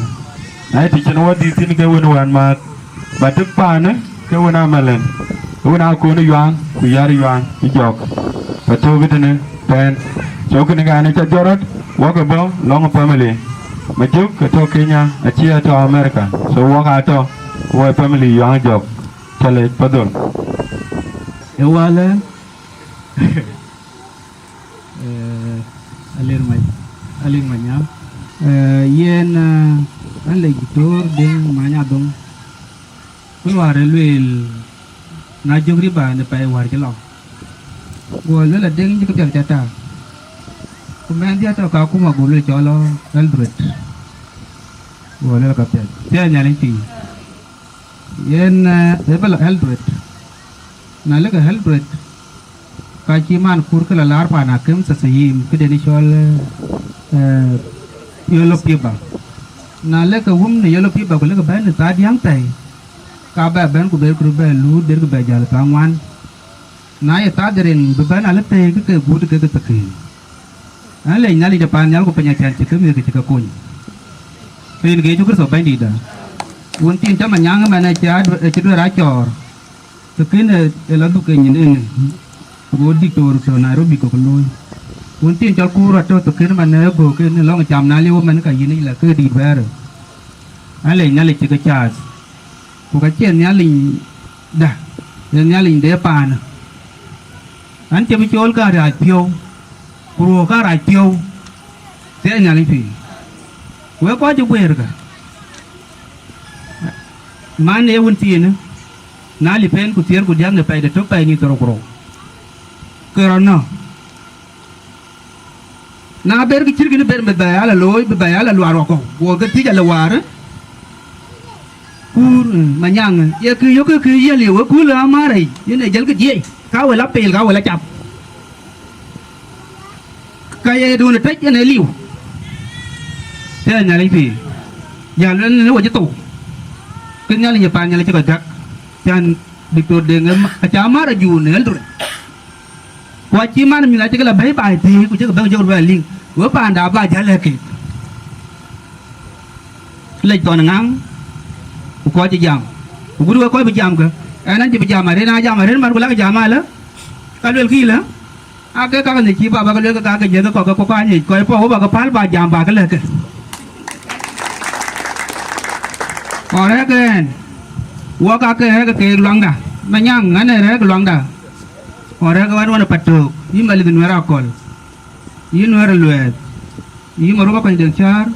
Na ye të cïn wä dhiëth thïn ke wën wään maath, ba tëk paanë ke wën amalen, ke wën akon ë Yuaŋ, ku yär Yuaŋ ë jɔk. Ba tök ë tënë pɛ̈n. So kënë ka ɣɛn acä jɔt rɔt, wɔ ke bɔ̈ lɔŋ ë family. Majök ke tɔ̈ Kenya, acie tɔ̈ America. So wɔk aa tɔ̈, wɔ ë family Yuaŋ jɔk. Cä lec, padhol. Ë walë, eh, Alir Mac-, Alir Manyaŋ. Eh, yen, eh, an lec Diktor Deŋ Many Adhom. Ku luaar ë lueel, na jök riba në pɛɛi wäär cï lɔ, guɔ lueel Adeŋ cï këpiɛth cä tääu. Ku mɛnhdiɛ̈ tɔ̈ Kakuma, guɔ lueel cɔl ë Eldred. Guɔ lueel käpiɛth. Thiɛɛi Nhialic piny. Yen, eh, ë bï lɔ Eldred. Na lëkë Eldred, ka cï man kur ke lɔ laar paan akïm thasayim, këden cɔl, eh, yellow fever. Na lëkë wum në yellow fever, ku lëkë bɛ̈n në thaa diäŋ thɛɛi, ka bɛ bɛ̈n ku ber kë bɛ luut, ber kë bɛ jäl thaa ŋuan. Na ye thaa de rin bï bɛ̈n alë thëëi, ke ke guut ke ke thëkëën. An lec Nhialic de paan nhial ku piny acän cï ke mïth ke cï ke kony. Rin ke Yecu Kërtho Bɛ̈nydïïtda. Wun thiin cä Manyaŋ ëmɛn acï adu-, acï duëër acɔɔr. Të kën ë, ë lɔ dhuk ke nyin en, go diktor tɔ̈ Nairobi kɔ̈k looi. Wun thiin cɔl Kuur atɔ̈ të kën man ë göök en lɔŋ cam na liu ëmɛn ka yïn la ke dït bɛ̈ɛ̈rë. An lec Nhialic cï ke caath. Ku ka cie Nhialic da, ee Nhialic de paanë. An cï bï cool ka rac piɔ̈u, ku ruɔ̈ɔ̈k ka rac piɔ̈u, thiɛɛi Nhialic piny. Wek kɔc cï guëërkë, man ee wën thiinë, na lip en ku thiëër ku diäk në pɛɛi de tök pɛɛi nïn dhorou ku rou, ke rɔt nɔ̈k. Na ber kë cït kënë ber meth bɛ ya lɔ looi, bï bɛ ya lɔ luaar wakɔ̈u, guɔ ke thiëc alë waar, Kuur, eh, Manyaŋ, eh, ye kë yök ke kë yiël ye wek kuul ë amärë, yen ee jël kë diëëc, ka we la pel, ka we la cap. Ka ye duön ë tëc yen ee liu. Thiɛɛi Nhialic piny. Jäl lueel në we cï thou. Kë Nhialic ë paan Nhialic cï kɔc gäk. Cän Diktor Deŋ ë ma-, acä amär ajur në Eldred. Ku acï man mïth acï ke la bɛ̈i baai thëëi, ku cï ke bɛ̈n jɔk luɛɛl liŋ, we paanda aba jäl lɛ̈k keek. Lec Thɔn Ŋaŋ, ku kɔc ë jam. Ku gut we kɔc bï jam ke, ɛn an cï bï jam arëët, na jam arëët man ku lak jam alë, ka luel kï lë, ake kak nhic cï baba ke luel ke kak ke jiëth kɔk ke kɔk anyic kɔc puɔ̈u ba ke päl ba jam ba ke lɛ̈k ke. Kɔn rɛ̈k ɛn, wɔ kak ke rɛ̈k ke keek luaŋda, Manyaŋ ɣɛn ë rɛ̈k luaŋda. Kɔn rɛ̈k ɣɛn ɣɔn ë Patöök, yï Malith Nuɛɛr Akɔl, yï Nuɛɛr Luɛɛth, yï Marum Akuany Deŋ Cäär,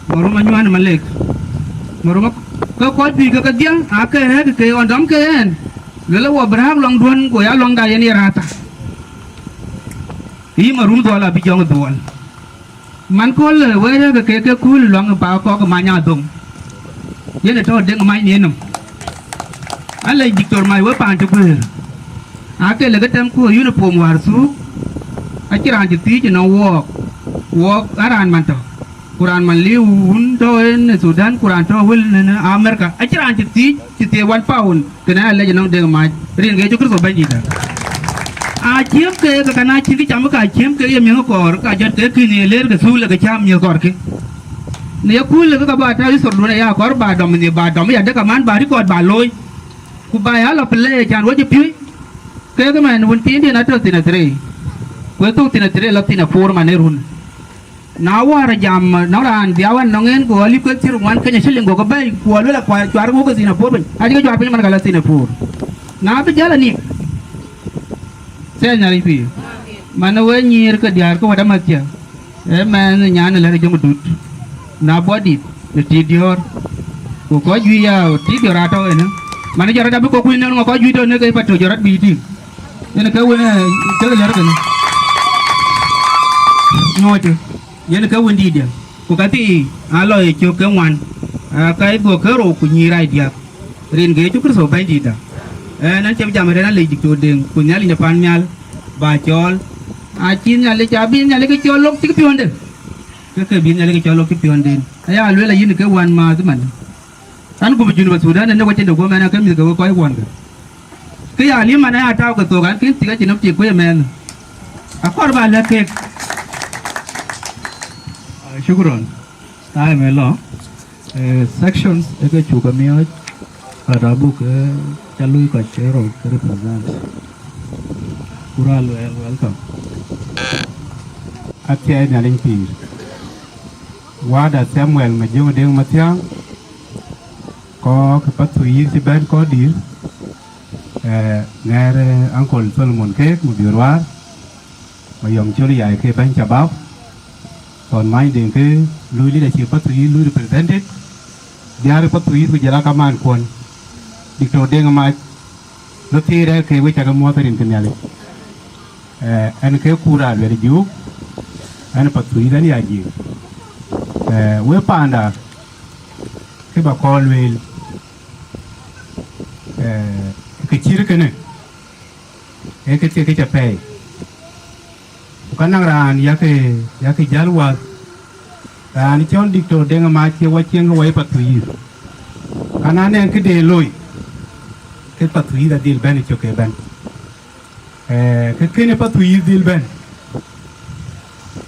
Marum Anyuan Malek, Marum ak-, ke kɔc juëc ke kedhie, ake rɛ̈k ke ɣɔn dɔm ke ɛn, luel wɔ bï rääk luaŋduɔ̈n, go ya luaŋda yen ye rata. Yï Marum Dhuɔl abï jɔŋ Dhuɔl. Man kööl, eh, wëë rɛ̈k ke ke kööl luaŋ ba kɔk Many Adhöŋ. Yen ë tɔ̈ Deŋ Mac ni enɔm. Alɛc Diktor Mac wek paan cï guëër. Ake lë ke tɛm ku uniform wäär thuuk. Acï raan cï thiic ënɔŋ wɔɔk. Wɔɔk a raan man tɔ̈. Ku raan man liu wun tɔ̈ en ë Thudan, ku raan tɔ̈ wël në, në Amerika. Acï raan cï thiic, cï thiëëc one pound. Kënë alɛc ënɔŋ Deŋ Mac, rin ke Yecu Kërtho Bɛ̈nydïïtda. Aa ciëm ke, ke kan aa cïn kë cam, ka ciëm ke ye miëth kɔɔr, ka jɔt ke kïn ye leer ke thuuk, le ke cam miëth kɔɔr kï. Në ye kuul, le ke ka ba tääu ithorduön aya kɔɔr ba dɔm, në ba dɔm ya de kaman ba rikɔɔt ba looi. Ku ba ya lɔ play, can wec piööc. Kek mɛn wun thiindiɛn atɔ̈ thin athree. Ku ë thok thin athree lɔ thin apuur man ë run. Na wäär jam, nɔŋ raan dhiau an nɔŋ en, go alip ke thiër ŋuan Kenya shilling, go ke bɛ̈ɛ̈i, ku aluel akuac cuar wok ke thin apuur piny. Acï ke cuar piny man, ka la thin apuur. Na bï jäl anik, thɛɛr nyaric pïïr. Man we nyïïr ke diäär ke wät amathia. Ee mɛnh nyan ë lɛ̈k jɔŋ dut. Na bɔ̈ dït, në tiit diɔ̈ɔ̈r. Ku kɔc juëc ya tiit diɔ̈ɔ̈r atɔ̈ ënë. Man jɔt rɔt abï kɔk kuc nɔn ŋɔ kɔc juëc tɔ̈ në ke Patöök jɔt rɔt bï tïŋ. Yen ke wën, ke lɛ̈k kënë. Nyuɔɔcë. Yen ke wëndïtdiɛ̈, ku ka thii aa lɔ ye cök ke ŋuan, aa, ka ë dhuɔ̈k ke rou ku nyïïr rac diäk, rin ke Yecu Kërtho Bɛ̈nydïïtda. Ɛn, ɛn cï jam ëtɛ̈n alec Diktor Deŋ, ku Nhialic de pan nhial ba cɔɔl. Acï Nhialic, abï Nhialic ke cɔl lok cïk piɔ̈nde, ke ke bï Nhialic ke cɔl lok cïk piɔ̈nden. Aya lueel ayïn ke wän maath man. An, gup Junub Thudan ënë wecin de guɔ̈m ɛn, ake mïth ke we kɔc kuɔn ke. Kë ya liim man aya tääu ke thok, an, kën thik acïn nɔm cï kuec ëmɛɛn. Akɔɔr ba lɛ̈k keek. Ah, shukran. Time ë lɔ. Eh, sections ë ke cuk ke miɔɔc, but abuk, eh, ca lui kɔc ke rou ke represent. Kura Luɛɛl, welcome. Athiɛɛi Nhialic pïïr. Wada Samuel Majöŋ Deŋ Mathiaŋ, kɔc ke Pathuyith cï bɛ̈n kɔc dïïr, eh, ŋɛɛr, eh, Uncle Solomon keek, Mabiör Waar, Mayɔm Col Yai ke bɛ̈ny cabab, Thɔn Many Deŋ ke lui leadership Pathuyith lui represented, diäär Pathuyith ku jɔl a kamaan kuɔn, Diktor Deŋ Mac, röt thiëëc rɛ̈ɛ̈r ke we cak muɔ̈th rin ke Nhialic. Eh, ɛn ke Kura Luɛɛl Juuk, ɛn Pathuyith ɛn ya jiëëŋ. Eh, we paanda, kë ba kɔɔr lueel, eh, ke cït kënë, ee kë thiek kë ca pɛɛi. Ku ka naŋ raan yakë, yakë jäl wäth, raan cɔl Diktor Deŋ Mac cie wacieŋ ke wai Pathuyith. Ka na nɛŋ këde looi, ke Pathuyith adhil bɛ̈n ë cök ke bɛ̈n. Eh, ke kënë Pathuyith dhil bɛ̈n,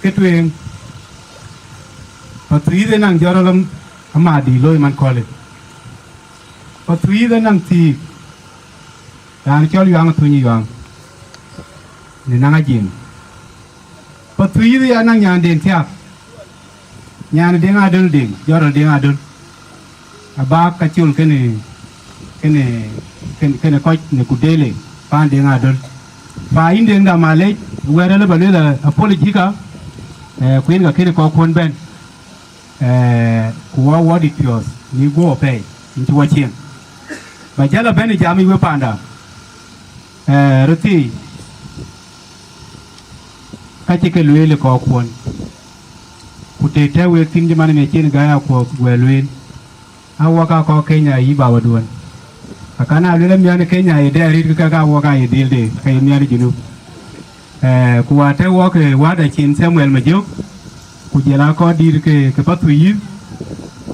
ke tueŋ, Pathuyith ë naŋ jɔt rɔl am-, amadï looi man kɔ̈lë. Pathuyith ë naŋ thiik, raan cɔl Yuaŋ Thuny Yuaŋ, në naŋ Ajiëŋ. Pathuyith ya naŋ nyanden thiaak, nyan Deŋ Adöl Deŋ, jɔt rɔl Deŋ Adöl. Abak ka col kënë, kënë, kënë, kënë kɔc në Kudele, paan Deŋ Adöl. Fa yïn Deŋda malec, wɛ̈ɛ̈r ëlë ba lueel apology ka, eh, ku yen ka kënë kɔ̈k kuɔn bɛ̈n. Eh, ku wɔ wɔ dït piɔ̈ɔ̈th, ni guɔ pɛɛi, yïn cï wɔ cieŋ. Ba jäl a bɛ̈n ë jam yic we paanda. Eh, röt thii, ka cï ke lueel ë kɔ̈k kuɔn. Ku të tɛ̈ wek thïn cï man ë cïn gäi akuɔ̈k guɛl lueel. A wɔ ka kɔ̈k Kenya yï babaduɔ̈n. Akɛ̈n a lueel amiɔ̈n ë Kenya ye dɛ arït, ke ka wɔ ka ye dhil de, ke ye miɔ̈n ë Junub. Eh, ku wa tɛ̈ wɔ ke wada cin Samuel Majök, ku jɔl a kɔc dït ke, ke Pathuyith,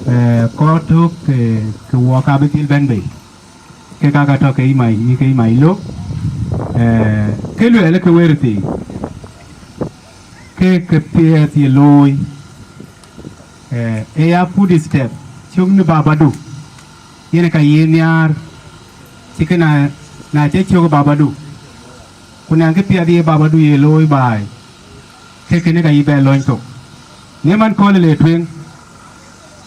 eh, kɔc tök ke, ke wɔ ka bï dhil bɛ̈n bei. Ke ka ka tɔ̈ ke yï mai, yï ke yï mai lok. Eh, ke luɛɛl ke wëër thii. Ke, ke piɛth ye looi. Eh, e ya food step, cök në babadu. Yen ka yï nhiaar, cï kë na, na cï cök babadu, ku na kë piɛth ye babadu ye looi baai, ke kënë ka yï bɛ lɔny thok. Në man kööl le tueŋ,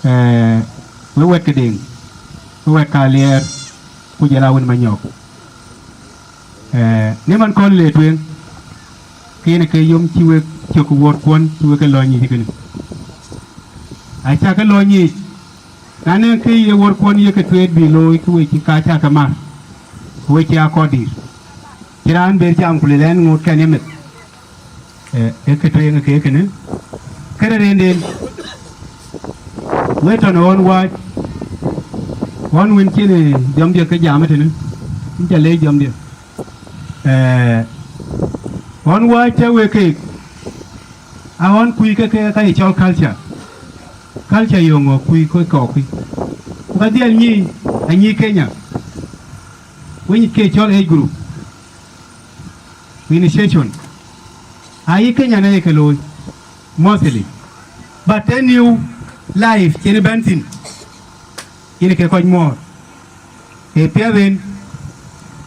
eh, we wɛ̈t ke Deŋ, we wɛ̈t ka Aliɛɛr, ku jɔl a wën Manyɔk. Eh, në man kööl le tueŋ, ke yen ke yom cï wek cök wuɔ̈rkuɔn cï wek ke lɔ nyic kënë. Acä ke lɔ nyic, na nɛŋ kë ye wuɔ̈rkuɔn ye ke tueet bï looi, ke we cï ka cä ke mar, ke we cï a kɔc dïïr. Cï raan ber jam ku lël ɛn ŋoot kɛn ye meth. Eh, ee kë tueŋ ke kënë. Këde rëënden, we tɔ̈ në ɣɔn wääc, ɣɔn wën cïn ë jɔmdiɛ̈ ke jam ëtënë, yïn cä leec jɔmdiɛ̈. Eh, ɣɔn wääc cä wek keek, a ɣɔn kuc ke ke ka ye cɔl culture. Culture yöŋö kuc ke kɔɔkui. Ku ka dhiɛl nyic, anyic Kenya, wën ke cɔl age group, initiation. Ayï Kenya në ye ke looi, mostly. But a new life cïn bɛ̈n thïn, yen ke kɔc muɔɔr. Ee piɛth en,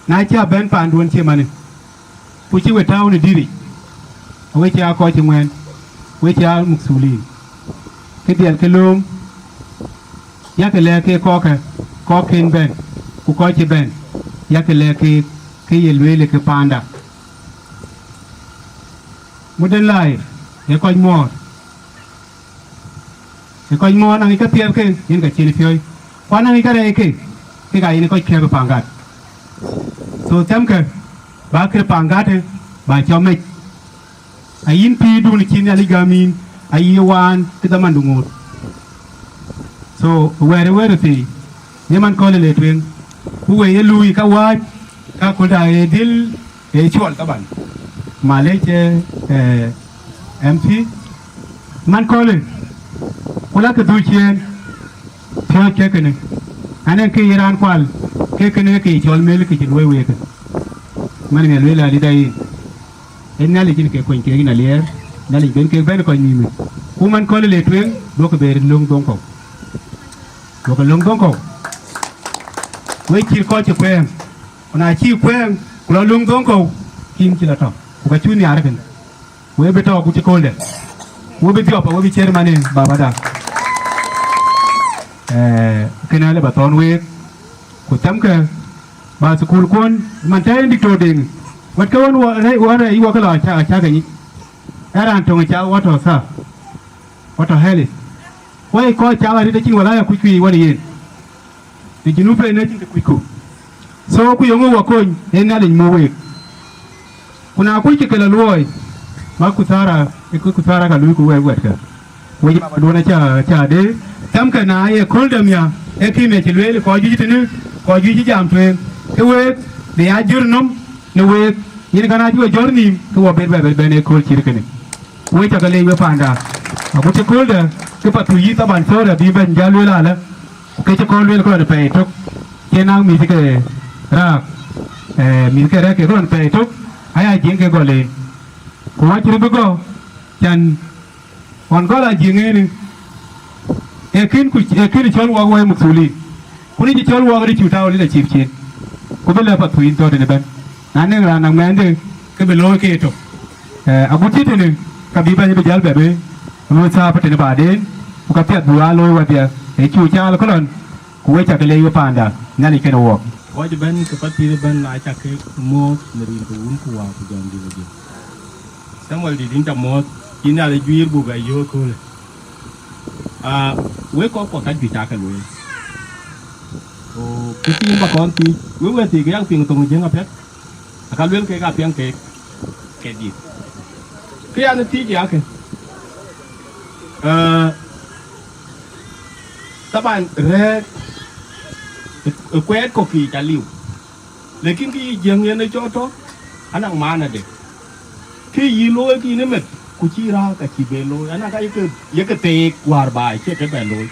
na cä bɛ̈n paanduön cï manë, ku cï we tääu në dïïric, awe cï aa kɔc cï ŋuɛ̈ɛ̈n, we cï aa mukthulin. Kë dhiɛl ke lööm, yak lɛ̈k ke kɔckë, kɔcken bɛ̈n, ku kɔc cï bɛ̈n, yak lɛ̈k ke, ke ye lueel ke paanda. Modern life, ee kɔc muɔɔr. Ë kɔc muɔɔr anaŋ yic käpiɛth ke, yen ka cïn piɔ̈ɔ̈c. Ku anaŋ yic kärɛc ke, ke ka yen kɔc kɛ̈ɛ̈p ë paŋ gat. So thɛmkë, ba kër paŋ gat, ba cɔm mec. Ayïn pïïrdun cï Nhialic gäm yïn, ayï waan kë dhamandu ŋoot. So wɛ̈ɛ̈r ë wɛ̈ɛ̈r ë thii, ye man kööl le tueŋ, ku we ye luui ka wääc, ka kööl da ye dhil, ee cuɔl taban. Malec, eh, M P, man kööl, ku la kë dhuk ciëën, piɔ̈ɔ̈c ke kënë. Anë ke ye raan kual, ke kënë ke cɔl mel ke cï luɔi week. Man ŋɛ lueel alida yïn. Ee Nhialic cïn ke kuany kek yïn Aliɛɛr, Nhialic ben kek bɛ̈n kɔc nïïm. Ku man kööl le tueŋ, duɔ̈kkë ber löŋ dhoŋ kɔ̈u. Duɔ̈kkë löŋ dhoŋ kɔ̈u. Wek cït kɔc cï kuɛɛŋ, ku na cï kuɛɛŋ, ku lɔ löŋ dhoŋ kɔ̈u, kïn cï lɔ tɔ̈. Ku ka cu nhiaar kënë. We bï tɔ̈ ku cï kööldɛ. We bï dhiɔp, we bï ciët manë babada. Eh, kënë alë ba thɔ̈n week, ku thɛmkë, ba thukul kuɔn, man tɛ̈ en diktor Deŋ. Wɛ̈t ke ɣɔn wɔ, rɛ̈i, wɔ rɛ̈i wɔ ke lɔ acä, acä ke nyic. Ë raan töŋ acä wɔ tɔ̈ thä, wɔ tɔ̈ health. Wɔ ye kɔc cak arït acïn wala ya kuc kuic wɔ yen. Në Junub en acïn kë kucku. So ku yöŋö wɔ kony, en Nhialic muk week. Ku na kuc kë ke lɔ luɔi, ma kuthara, ë kë kuthara ka luiku wek wɛ̈tkë. Wec babaduɔn acä, acä de, thɛmkë na ye kööl däm ya, ee kïn ë cï lueel kɔc juëc tënë, kɔc juëc cï jam tueŋ, ke week, bï ya jör nɔm në week, yen ka na cï we jɔ̈r nïïm, ke wɔ ber bɛ bɛ̈n ë kööl cït kënë. Wek cä ke leec we paanda, agut cï kööldä, ke Pathuyith thaban thɔ̈ɔ̈r abï bɛ̈ny jäl lueel alä, ku ke cï kɔn lueel ke lɔn pɛɛi tök, cïn naŋ mïth ke raak, eh, mïth ke rɛ̈k ke lɔn pɛɛi tök, aya Jiëŋ ke gɔl en. Ku wacï röt bï gɔ̈k, can ɣɔn gɔl a Jiëŋ en, ee kën ku, ee kën cɔl wak wɛ̈i mukthuliin. Ku rïc cɔl wak rïc cu tääu lil acïp cin. Ku bï lɛ̈p Pathuyith tɔ̈ tënë bɛ̈n. Na nɛŋ raan naŋ mɛɛnde, ke bï looi ke tök. Eh, agut cï tënë, ka bï bɛ̈ny bï jäl bɛ bï, looi thaap tënë baden, ku ka piɛth bï wa looi wadhia, ee cu caal kë lɔn, ku wek cä ke leec we paanda, Nhialic kenë wɔɔk. Kɔc ëbɛ̈n ke Pathuyith ëbɛ̈n na cä ke muɔ̈ɔ̈th në rin ke Wun ku Wät ku Jɔŋdït Lajik. Samuel dït, yïn cä muɔ̈ɔ̈th, yïn Nhialic juiir buk bɛ yöök köölë. Ah, wek kɔc kuɔ ka juëc aake lueel. Ku, ku thiin ba kɔn thiic, wek wëëthiik yak piŋ thoŋ Jiëŋ apiɛth, aka luel kek apiɛŋ kek, ke dït. Kë yan thiic yakë, eh, taban rɛ̈ɛ̈k ë, ë kuɛɛt kɔ̈k yiic aliu. Lakin kë yï Jiëŋ yen ë cɔɔt tɔ̈, anaŋ maana de. Kë yï looi kï yïn ë meth, ku cï raak acï be looi, anaŋ ka yeke, yeke theek wäär baai, cie ke bɛ looi.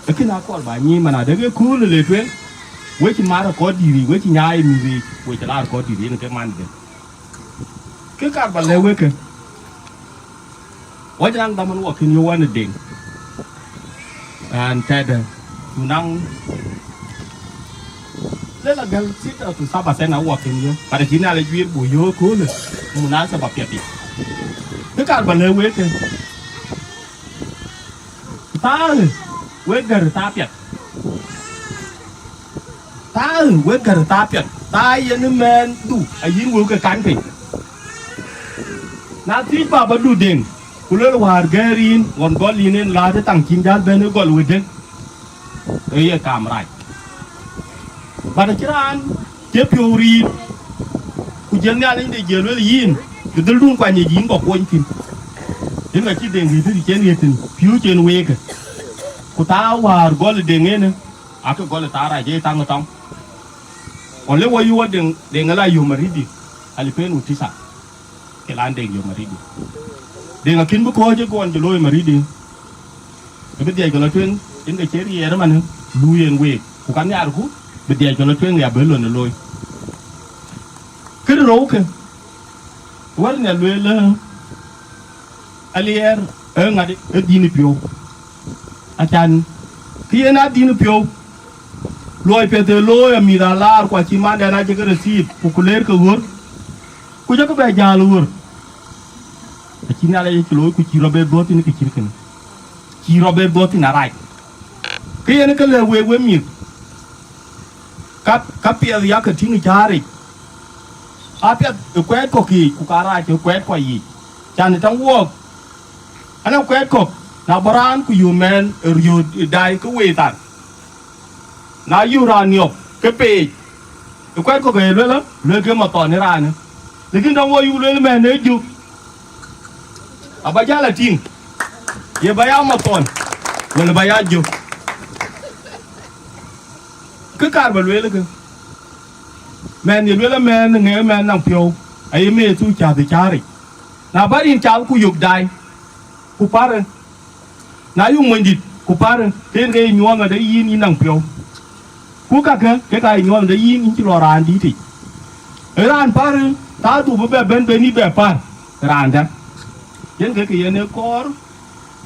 Lakin akɔɔr ba nyic man adek ë kööl le tueŋ, we cï mar akɔɔr dïïr yic, we cï nyaai mïth yic, we cï laar akɔɔr dïïr yen ke man de. Kë kaar ba lɛ̈k wek ke, wɔ cï naŋ dhaman wɔ kën yök wän ë Deŋ. Raan tɛ̈dë, Ku naŋ lël agäl sita tu saba sen awɔk kën yö, but acï Nhialic juiir buk yöök köölë, munasaba piɛth yic. Kë kaar ba lëu wek ke, thaa ë, wek gär thaa piɛth. Thaa ë, wek gär thaa piɛth. Thaa yen ë mɛɛndu ayïn wëu ke kan piny. Na thiëc babadu Deŋ, ku luel wäär gɛ̈ɛ̈r yïn, ɣɔn gɔl yïn en laat ë thaŋ cïn jäl bɛ̈n ë gɔl wëdë, ee ye kaam rac. But acïn raan cï piɔ̈u riit, ku jël Nhialic de jël luel yïn, bï dhëldun kuany yic yïn kɔk kuɔny thïn. Yen ka cï Deŋ riit cï cen riit thïn, piööc en weekë. Ku thaa wäär gɔl Deŋ enë, akë gɔl thaa rac ë thaŋ ë tɔŋ. Ɣɔn le wɔ yï wɔ Deŋ, Deŋ ë la yom aridi, alipenu tisa. Ke lan Deŋ yom aridi. Deŋ akïn bï kɔ̈ɔ̈c ë kɔn cï looi maridi. Ë bï dhiɛc ke lɔ tueŋ, yen ke cï riɛɛr ëmanë, luui en week. Ku ka nhiaarku, bï dhiɛc ke lɔ tueŋ ya bï lon ë looi. Këde rou ke, wär nhial lueel, aliɛɛr, ë ŋat ë dhïn piɔ̈u. Acan, kë yen adhïn piɔ̈u. Luɔi piɛth ë looi amïth alaar, ku acï mandɛn acï ke receive, ku ku leer ke ɣör. Ku jɔ ke bɛ jäl ɣör. Acï Nhialic acï looi, ku cï rɔt bɛ dhuɔ̈th thïn kë cït kënë. Cï rɔt bɛ dhuɔ̈th thïn arac. Kë yen ke lɛ̈k week we mïth, ka, ka piɛth yakë tïŋ ë cääric. Apiɛth ë kuɛɛt kɔ̈k yiic, ku ka rac ë kuɛɛt kɔc yiic. Can ë taŋ wuɔɔk, anɔŋ kuɛɛt kɔ̈k, na bɔ̈ raan ku yöök mɛɛn ë riööt ë dai ke wei thar. Na yöök raan niɔp ke peec, ë kuɛɛt kɔ̈k ee luelë, luel ke mathɔn ë raanë. Lakin dɔŋ wɔ yuk luel mɛɛn ë jök, aba jäl a tïŋ, ye ba ya mathɔn, wala ba ya jök. Kë kaar ba lueel ke, mɛɛn ye luel amɛɛn ŋɛk mɛɛn naŋ piɔ̈u, aye mëë thu cath ë cääric. Na bä rin cath ku yök dai, ku parë, na yök monydït, ku parë, ke yen ke ye nyuɔɔth ade yïn yïn naŋ piɔ̈u. Ku kakë, ke ka ye nyuɔɔth ade yïn yïn cï lɔ raan dïït yic. Ë raan parë, thaa du bï bɛ bɛ̈n ben yï bɛ par raandä. Yen ke ke yen ë kɔɔr,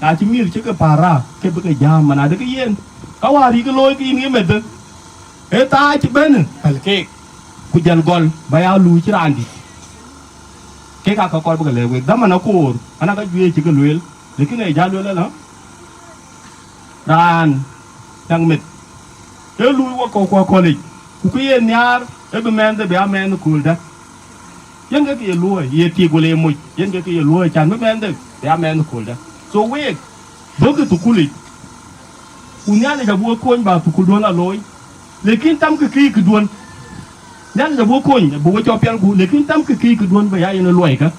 na cï mïth cï ke par raar, ke bï ke jääm man adë ke yen. Ka wäär yï ke looi ke yïn ye meth, ë thaa cï bɛ̈n päl keek, ku jäl gɔl ba ya luui cï raandït. Kek aa ka kɔɔr bï ke lɛ̈k week, dhaman akoor, an, aka juëc cï ke lueel, lakin ee jal lueel ëlä, raan naŋ meth, ee luui wok kɔ̈k ku akɔ̈l yic, ku kë ye nhiaar, ee bï mɛɛnhde bï aa mɛɛnh ë kööldä. Yen ke ke ye luɔ̈ɔ̈i, ye tik wala ye moc, yen ke ke ye luɔ̈ɔ̈i, can bï mɛɛnhde bï aa mɛɛnh ë kööldä. So week, duɔ̈kkë thukulic, ku Nhialic abï we kony ba thukulduön la looi, lakin tamkë kïïkëduön. Nhialic abï we kony, abï we cɔk piɛlku, lakin tamkë kïïkëduön bï ya yen ë luɔikë.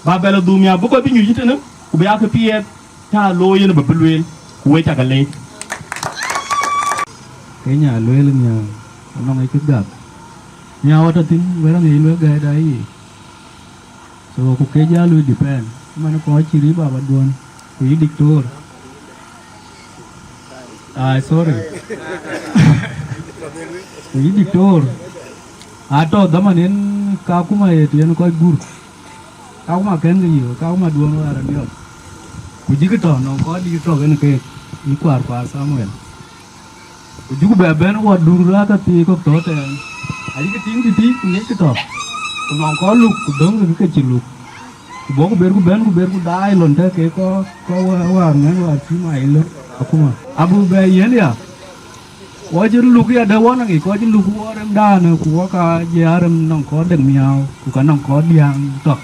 Ba bɛ lɔ dhum ya, bï kɔc bï nyuc tënë, ku bï ya kë piɛth, cä looi yen bä bï lueel, ku we cä ke leec. Kenya lueel nhial, anɔŋ ë cï gak. Nhial wä tɔ thïn, wërë ŋic lueel gɛ̈ɛ̈da yic. So, ku ke jal lui depend. Man kɔc cï rïïu babaduön, ku yï diktor. Ai, sorry. Ku yï diktor. Atɔ dhaman yen ka kuma ye tiɛn kɔc gur. Ka kuma kɛn ke yï, ka kuma duön wäär aniɔp. Ku jikï tɔ, nɔŋ kɔc dït tɔ kɛn keek, yï kuaar kuaar Samuel. Ku jukï bɛ bɛ̈n wɔ dur raan ka thii kɔ̈k tɔ tɛɛn. Ayïkï tïŋ tïtï, ku ŋiɛckï tɔ. Ku nɔŋ kɔc luk, ku döŋkï ke cï luk. Ku bɔ̈ ku berku bɛ̈n, ku berku daai lon tɛ̈ ke kɔc, kɔc wä-, wäär ŋɛ̈n wäär cï mac lëu akuma. Abuk bɛ yiɛ̈n ya. Wɔ cï luk ya dë wɔ naŋ yic, kɔc cï luk wɔ rem daanë, ku wɔ ka jɛ arem nɔŋ kɔc dek miääu, ku ka nɔŋ kɔc diääŋ tɔ.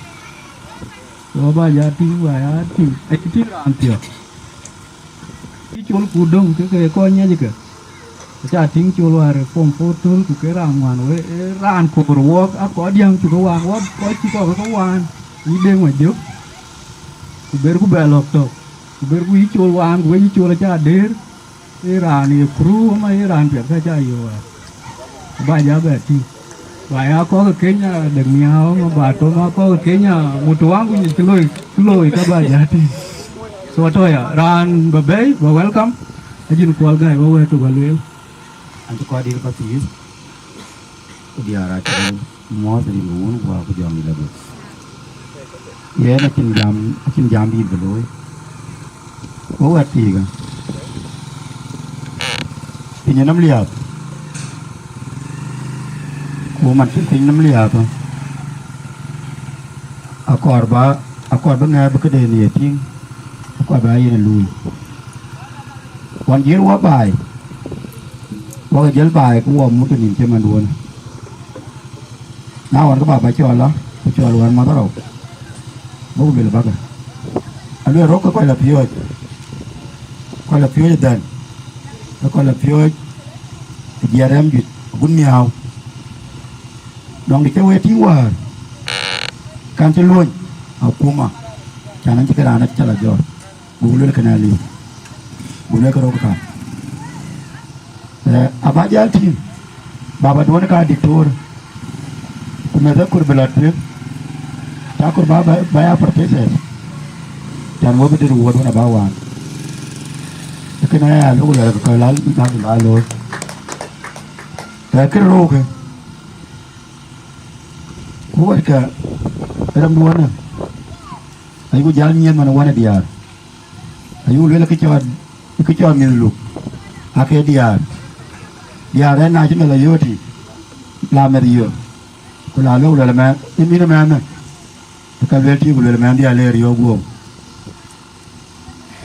Wɔ ba ya tïŋ, ba ya tïŋ, acï tïŋ raan piɔ̈ɔ̈th. Cï col ku döŋ ke ke kɔc ŋiɛckë. Aca tïŋ col wäär form four töl ku ke raan ŋuan we, ee raan koor wɔɔk, a kɔc diäŋ cuk ke waan, wɔɔk kɔc cï kɔk ke waan, yï Deŋ Majök. Ku berku bɛ lɔ̈k tök, ku berku yï col waan, ku we yï col aca deer, ee raan ye kuru, ama ee raan piɛth ka ca yök wäär. Ba ja bɛ tïŋ. Ba ya kɔk ë Kenya dek miääu, ma ba tɔ̈ ma kɔk ë Kenya, mut wangu nyic kë loi, kë loi ka ba ja tïŋ. So tɔ̈ ya, raan bä bɛ̈i, bä welcome, ajïn Kuɔl Gäi bä wɛ̈ɛ̈t tök bä lueel. An cï kɔc dït bä thiëëth, ku diäär acï muɔ̈ɔ̈th rin ke wun guɔ ku jɔŋ yï lɔ gup. Yen acïn jam, acïn jam dït bï looi. Wo wɛ̈t thiikä. Piny nɔm liääp, ku man cï piny nɔm liääp, akɔɔr ba, akɔɔr bï ŋɛk bï këden ye tïŋ, akɔɔr ba yen luui. Ɣɔn jiël wɔ baai, wɔ ke jiël baai, ku wɔ mut nïn cï manduɔ̈n. Na ɣɔn ke baba cɔl la, ku cɔl wän math rou, buk luel bakë. Aluel rok ke kɔc la piööc, kɔc la piööc ë dhɛn, ke kɔc la piööc ë jiɛɛr rɛm juëc agut miääu. Dɔŋ de cï wek tïŋ wäär, kan cï luöny akuma, can an cï ke raan acä la jɔt. Buk luel kënë aliu, buk luel kë rok kan. Eh, aba jäl tïŋ, baba duɔ̈n ka diktor, ku meth akur bï la tueŋ, ta akur ba, ba, ba ya professors, can wɔ bï dït wuɔ̈t wën aba wään. Kënë aya luk lɛl kë lal, lal, lal looi. Eh, kë rok, ku wɛ̈tkë rem duɔ̈në, ayuk jäl nyiɛth man wän ë diäär. Ayuk luel kë cɔl, kë cɔl mïth luk, ake diäär. Diäär ë na cï meth la yööti, la meth yök, ku la lok luel mɛnh, ë mïn ë mɛnh, ka luel tïŋ ku luel mɛnh diäär le riɔ̈ɔ̈k guɔ̈p.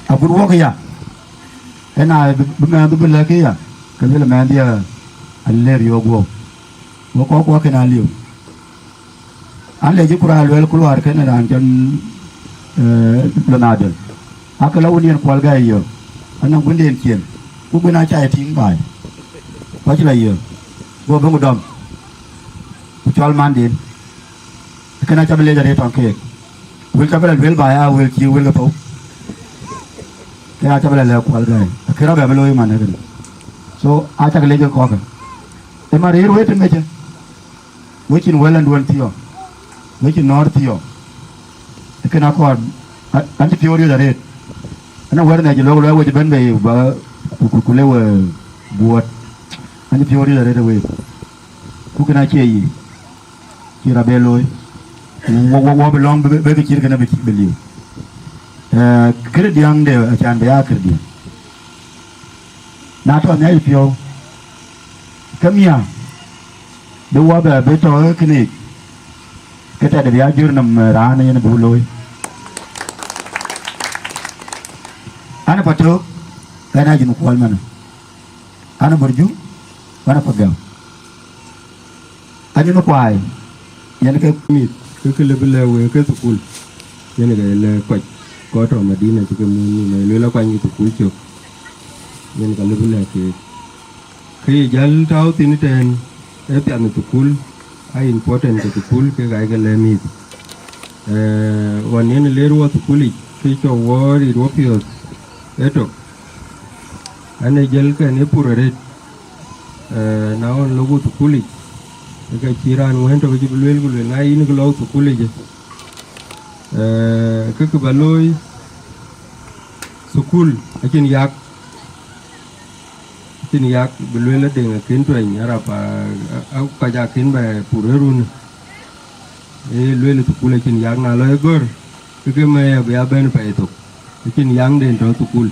Agut wok ya, ë na bï, bï mɛnh bï lɛ̈k ya, ke luel mɛnh diäär le riɔ̈ɔ̈k guɔ̈p. Wok kɔc kuɔ kënë aliu. An, le cï ku raan luel ku luaar kënë raan cɔl, eh, Lonadel. Ake la wun yen kuɔl gäi yök, anɔŋ guënden cien, ku guën acä ye tïŋ baai. Ku acï la yök, go bï ku dɔm, ku cɔl manden. Kënë acä bï lec arëët tɔŋ keek. Wël cä bï la luel baai aa wël cï wël ke thou. Ke acä bï la lɛ̈k kuɔl gäi. Akë rɔt bɛ bï looi man ëkënë. So, acä ke lec ke kɔ̈kë. Ë man rëër wëët ë mecë. Wecin wël ɛn duɔ̈n thiɔ̈k, wecin nɔ̈ɔ̈r thiɔ̈k. Ë kën akɔɔr, a-, an cï piɔ̈u riɔ̈c arëët. An, wɛ̈t nhiac lok luɔi wec ëbɛ̈n bei ba ku, ku, ku lëu, eh, buɔɔt. An cï piɔ̈u riɔ̈c arëët ë week. Ku kën acie yic, cï rɔt bɛ looi. Ku wɔ, wɔ, wɔ bï lɔ̈ŋ bï, bï, bï kë cït kënë bï, bï liu. Eh, kërë diäŋde acan bï ya kërë diäŋ. Na tɔ nhiac piɔ̈u, ke miäk bï wɔ bɛ bï tɔ ë kënic, ke tɛ̈dë bï ya jur nɔm, eh, raan yen bï looi. An, pa tök, ɣɛn a jin kuɔl manë. An, bor juŋ, wan a pa gɛm. Anyunh kuai, yen ke mïth, ke kë lëu bï lɛ̈k wek ke thukul, yen ke lɛ̈k kɔc, kɔc tɔ Madina cï ke muk nïïm, ë luel akuany ke thukul cök, yen ka lëu bï lɛ̈k keek. Kë ye jäl tääu thïn ëtɛ̈ɛ̈n, ee piath në thukul, aa important ke thukul, kek aa ke lɛ̈k mïth. Eh, ɣɔn yen ler wɔ thukulic, ke cɔk wɔ rit wɔ piɔ̈ɔ̈th etök, an, ee jëlkɛn ë pur arëët. Eh, na ɣɔn lok wɔ thukulic, ke ka cï raan wën tök cï bï lueel, ku lueel, na yïn kë lɔ thukulic, eh, ke kë ba looi, thukul acïn yak, acïn yak bï lueel adeŋ akën tuɛny, arap, a, a, a, kɔc akën bɛ pur ë run. Ee lueel thukul acïn yak, na lɔ ë gör, ke ke mɛɛr abï ya bɛ̈n pɛɛi thok, acïn yakden tɔ thukul.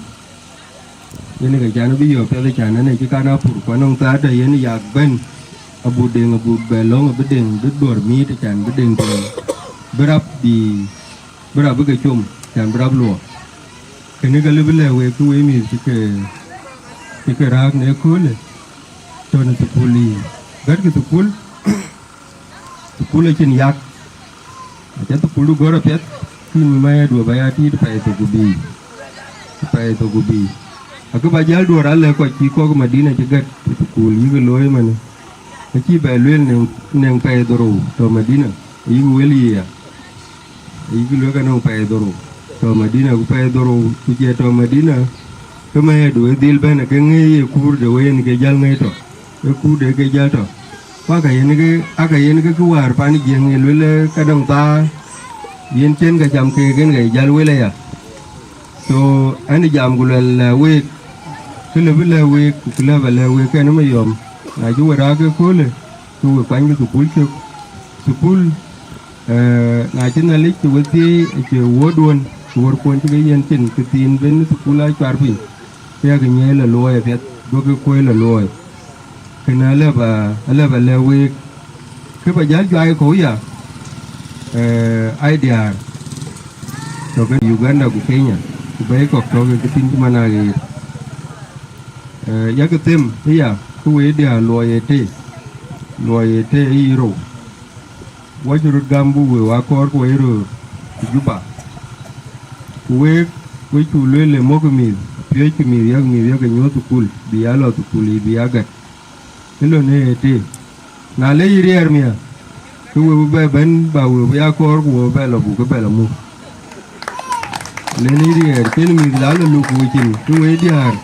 Yen ke can bï yök piɛth, can ɛn ë cï kan a pur, ku anɔŋ thaa tɔ yen yak bɛ̈n, abut deŋ, abut bɛ lɔ̈ŋ, abï deŋ, bï duɔ̈r miit, can bï deŋ tueŋ, bï rap bï, bï rap bï ke com, can bï rap luɔk. Kënë ka lëu bï lɛ̈k wek, ke wek mïth cï ke, cï ke rääk në ëköölë, tɔ në thukul yiic, gätkï thukul. Thukul acïn yak, aca thukuldu gör apiɛth, kïn mɛɛrdu aba ya tiit pɛɛi thok ku biic, pɛɛi thok ku biic. Akë ba jäl duɔ̈ɔ̈r alɛ̈k kɔc cï kɔ̈k Madina cï gät ë thukul yïk looi ëmënë, acï bɛ lueel nɛŋ, nɛŋ pɛɛi dhorou tɔ Madina, ayïk wel yiic ya, ayïk lueel ka nɔŋ pɛɛi dhorou tɔ Madina, ku pɛɛi dhorou ku cie tɔ Madina, ke mɛɛrdu ë dhil bɛ̈n, ake ŋëë ye kuur de wëi yen ke jäl ŋëë tɔ, ë kuur de ke jäl tɔ. Ku aka yen ke, aka yen ke kë wäär pan Jiëŋ ye lueel, eh, ka dɔŋ thaa, yen cen ka cam keek en ka ye jäl wel aya. So, ɛn ë jam ku luɛl lɛ̈k week, kë lëu bï lɛ̈k week, ku kë lëu bä lɛ̈k week kɛn ë mayɔm, na cï we raak ëköölë, ke we kuanykï thukul cök. Thukul, eh, na cï Nhialic cï we thieei, acie wuɔ̈ɔ̈tduön, ku wärkuön cï ke yiɛ̈n cin, kë thiin ben thukul aa cuar piny, ke yak nyiëëc la luɔi apiɛth. Duɔ̈kkë kuël ë luɔi. Kënë alëu ba, alëu ba lɛ̈k week. Kë ba jäl juai kɔ̈u ya, eh, ai diäär tɔ̈ ke Uganda ku Kenya, ku bɛ̈i kɔ̈k tɔ̈ ke thïn cï man aɣeer. Eh, yak them ëya, kë wek diäär luɔi ë tëë, luɔi ë tëë ë yï rou. Wɔ cï röt gam buk wek wa kɔɔr ku wek röör ë Juba. Ku week, wek cuk lueel ë mɔ̈kkë mïth, piööckë mïth, yak mïth yak nyuɔ̈th thukul, bï ya lɔ thukul yiic, bï ya gät. Ë lon ë ëtëë. Na le yï riɛɛr miäk, ke wek bï bɛ bɛ̈n, ba wek bï ya kɔɔr ku wek bï bɛ lɔ buk ke bɛ lɔ muk. Le yï riɛɛr, cïn mïth la lɔ luk ku cin, ke wek diäär,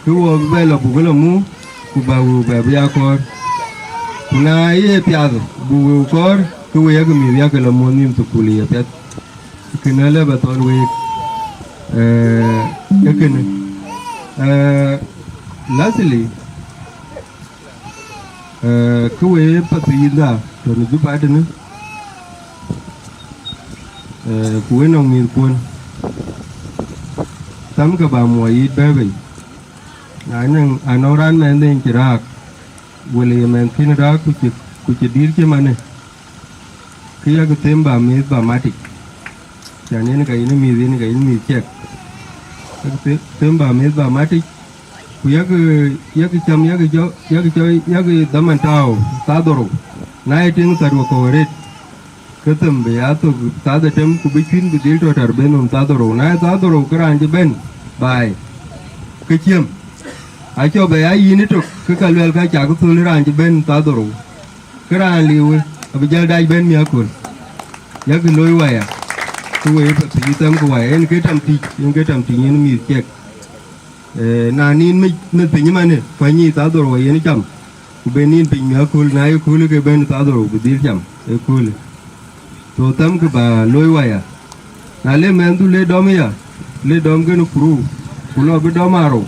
ke wek bï bɛ lɔ buk ke lɔ muk, ku ba wek bɛ bï ya kɔɔr. Ku na ye piath buk wek kɔɔr, ke wek yak mïth yak lɔ muɔ̈th nhïïm thukul ye piɛth. Kënë alëu ba thɔ̈n week, eh, ë kënë. Eh, lastly, eh, kë wek pathuyitha tɔ̈ në Juba tënë, eh, ku wek nɔŋ mïthkuɔn, thamkë ba muɔc yït bɛ̈ɛ̈i bei. Na nɔŋ, anɔŋ raan mɛnhde cï rääk, wala ye mɛnh kën rääk ku cï, ku cï dït cï manë, ke yak them ba meth ba matic. Can yen ka yïn mïth, yen ka yïn mïth ciɛk. Yak the-, them ba meth ba matic. Ku yak, yak cam, yak cɔ, yak cɔ, yak dhaman tääu, thaa dhorou. Na ye tiŋ thaa duɔ̈kkë arëët, ke them bï ya thök thaa dhetem, ku bï cuïn bï dhil tɔ̈ tɛ̈r ben nɔm thaa dhorou. Na ye thaa dhorou, ke raan cï ben baai, ke ciëm. Acɔk bɛ ya yïn ëtök, ke ka luɛl ka cak thöl raan cï ben thaa dhorou. Ke raan liu, abï jäl dac bɛ̈n miäk köl. Yak looi waya, ke wek pathuyith, thamkë waya, yen ke tam tïc, yen ke tam tïc, yen mïth ciɛk. Eh, na nïn mec, meth piny ëmanë, ku anyïï thaa dhorou yen cam, ku ben nïn piny miäk köl, na ye köl ke ben thaa dhorou bï dhil cam, ë köl. So thamkë ba looi waya. Na le mɛnhdu le dɔm ëya, le dɔm kënë kuruu, ku lɔ bï dɔm arou,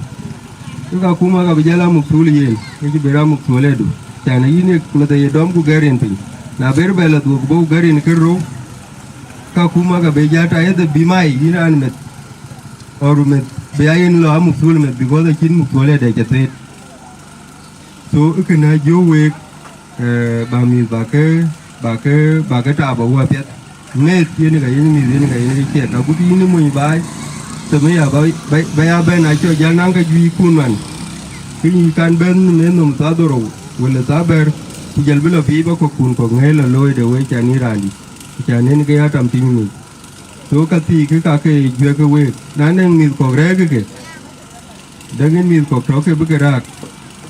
ke ka kum aka bï jäl amuk thuul yen, ke cï bï raan muk thuul ëdu. Can yïn ye meth ye dɔm ku gɛ̈r yen piny. Na ber bɛ lɔ dhuɔ̈k bɔ̈ ku gɛ̈r yen kën rou, ka kum aka bï jäl ta yeth bï mai yïn raan meth, or meth bï ya yen lɔ amuk thuul meth, because acïn muk thuul ëdë cä theet. So ë kënë ajɔ week, eh, ba mïth ba ke, ba ke, ba ke taap awuɔ̈c apiɛth. Meth yen ka yen mïth, yen ka yen ke ciɛk. Agut yïn ë mony baai, them ëya ba, ba, ba ya bɛ̈n acɔl jäl naŋ ka juëckun man. Ke yï kan bɛ̈n në meth nɔm thaa dhorou, wala thaa bɛ̈r, ku jɔl bï lɔ biic ba kɔ̈kkun kɔ̈k ŋɛ̈ɛ̈c lɔ looi de wei can yïn raandït, can yen ke ya tam tïŋ mïth. So ka thii kë ka ke juëk ke week. Na nɔŋ mïth kɔ̈k rɛ̈ɛ̈r ke ke, däŋ yen mïth kɔ̈k tɔ̈ ke bï ke rääk,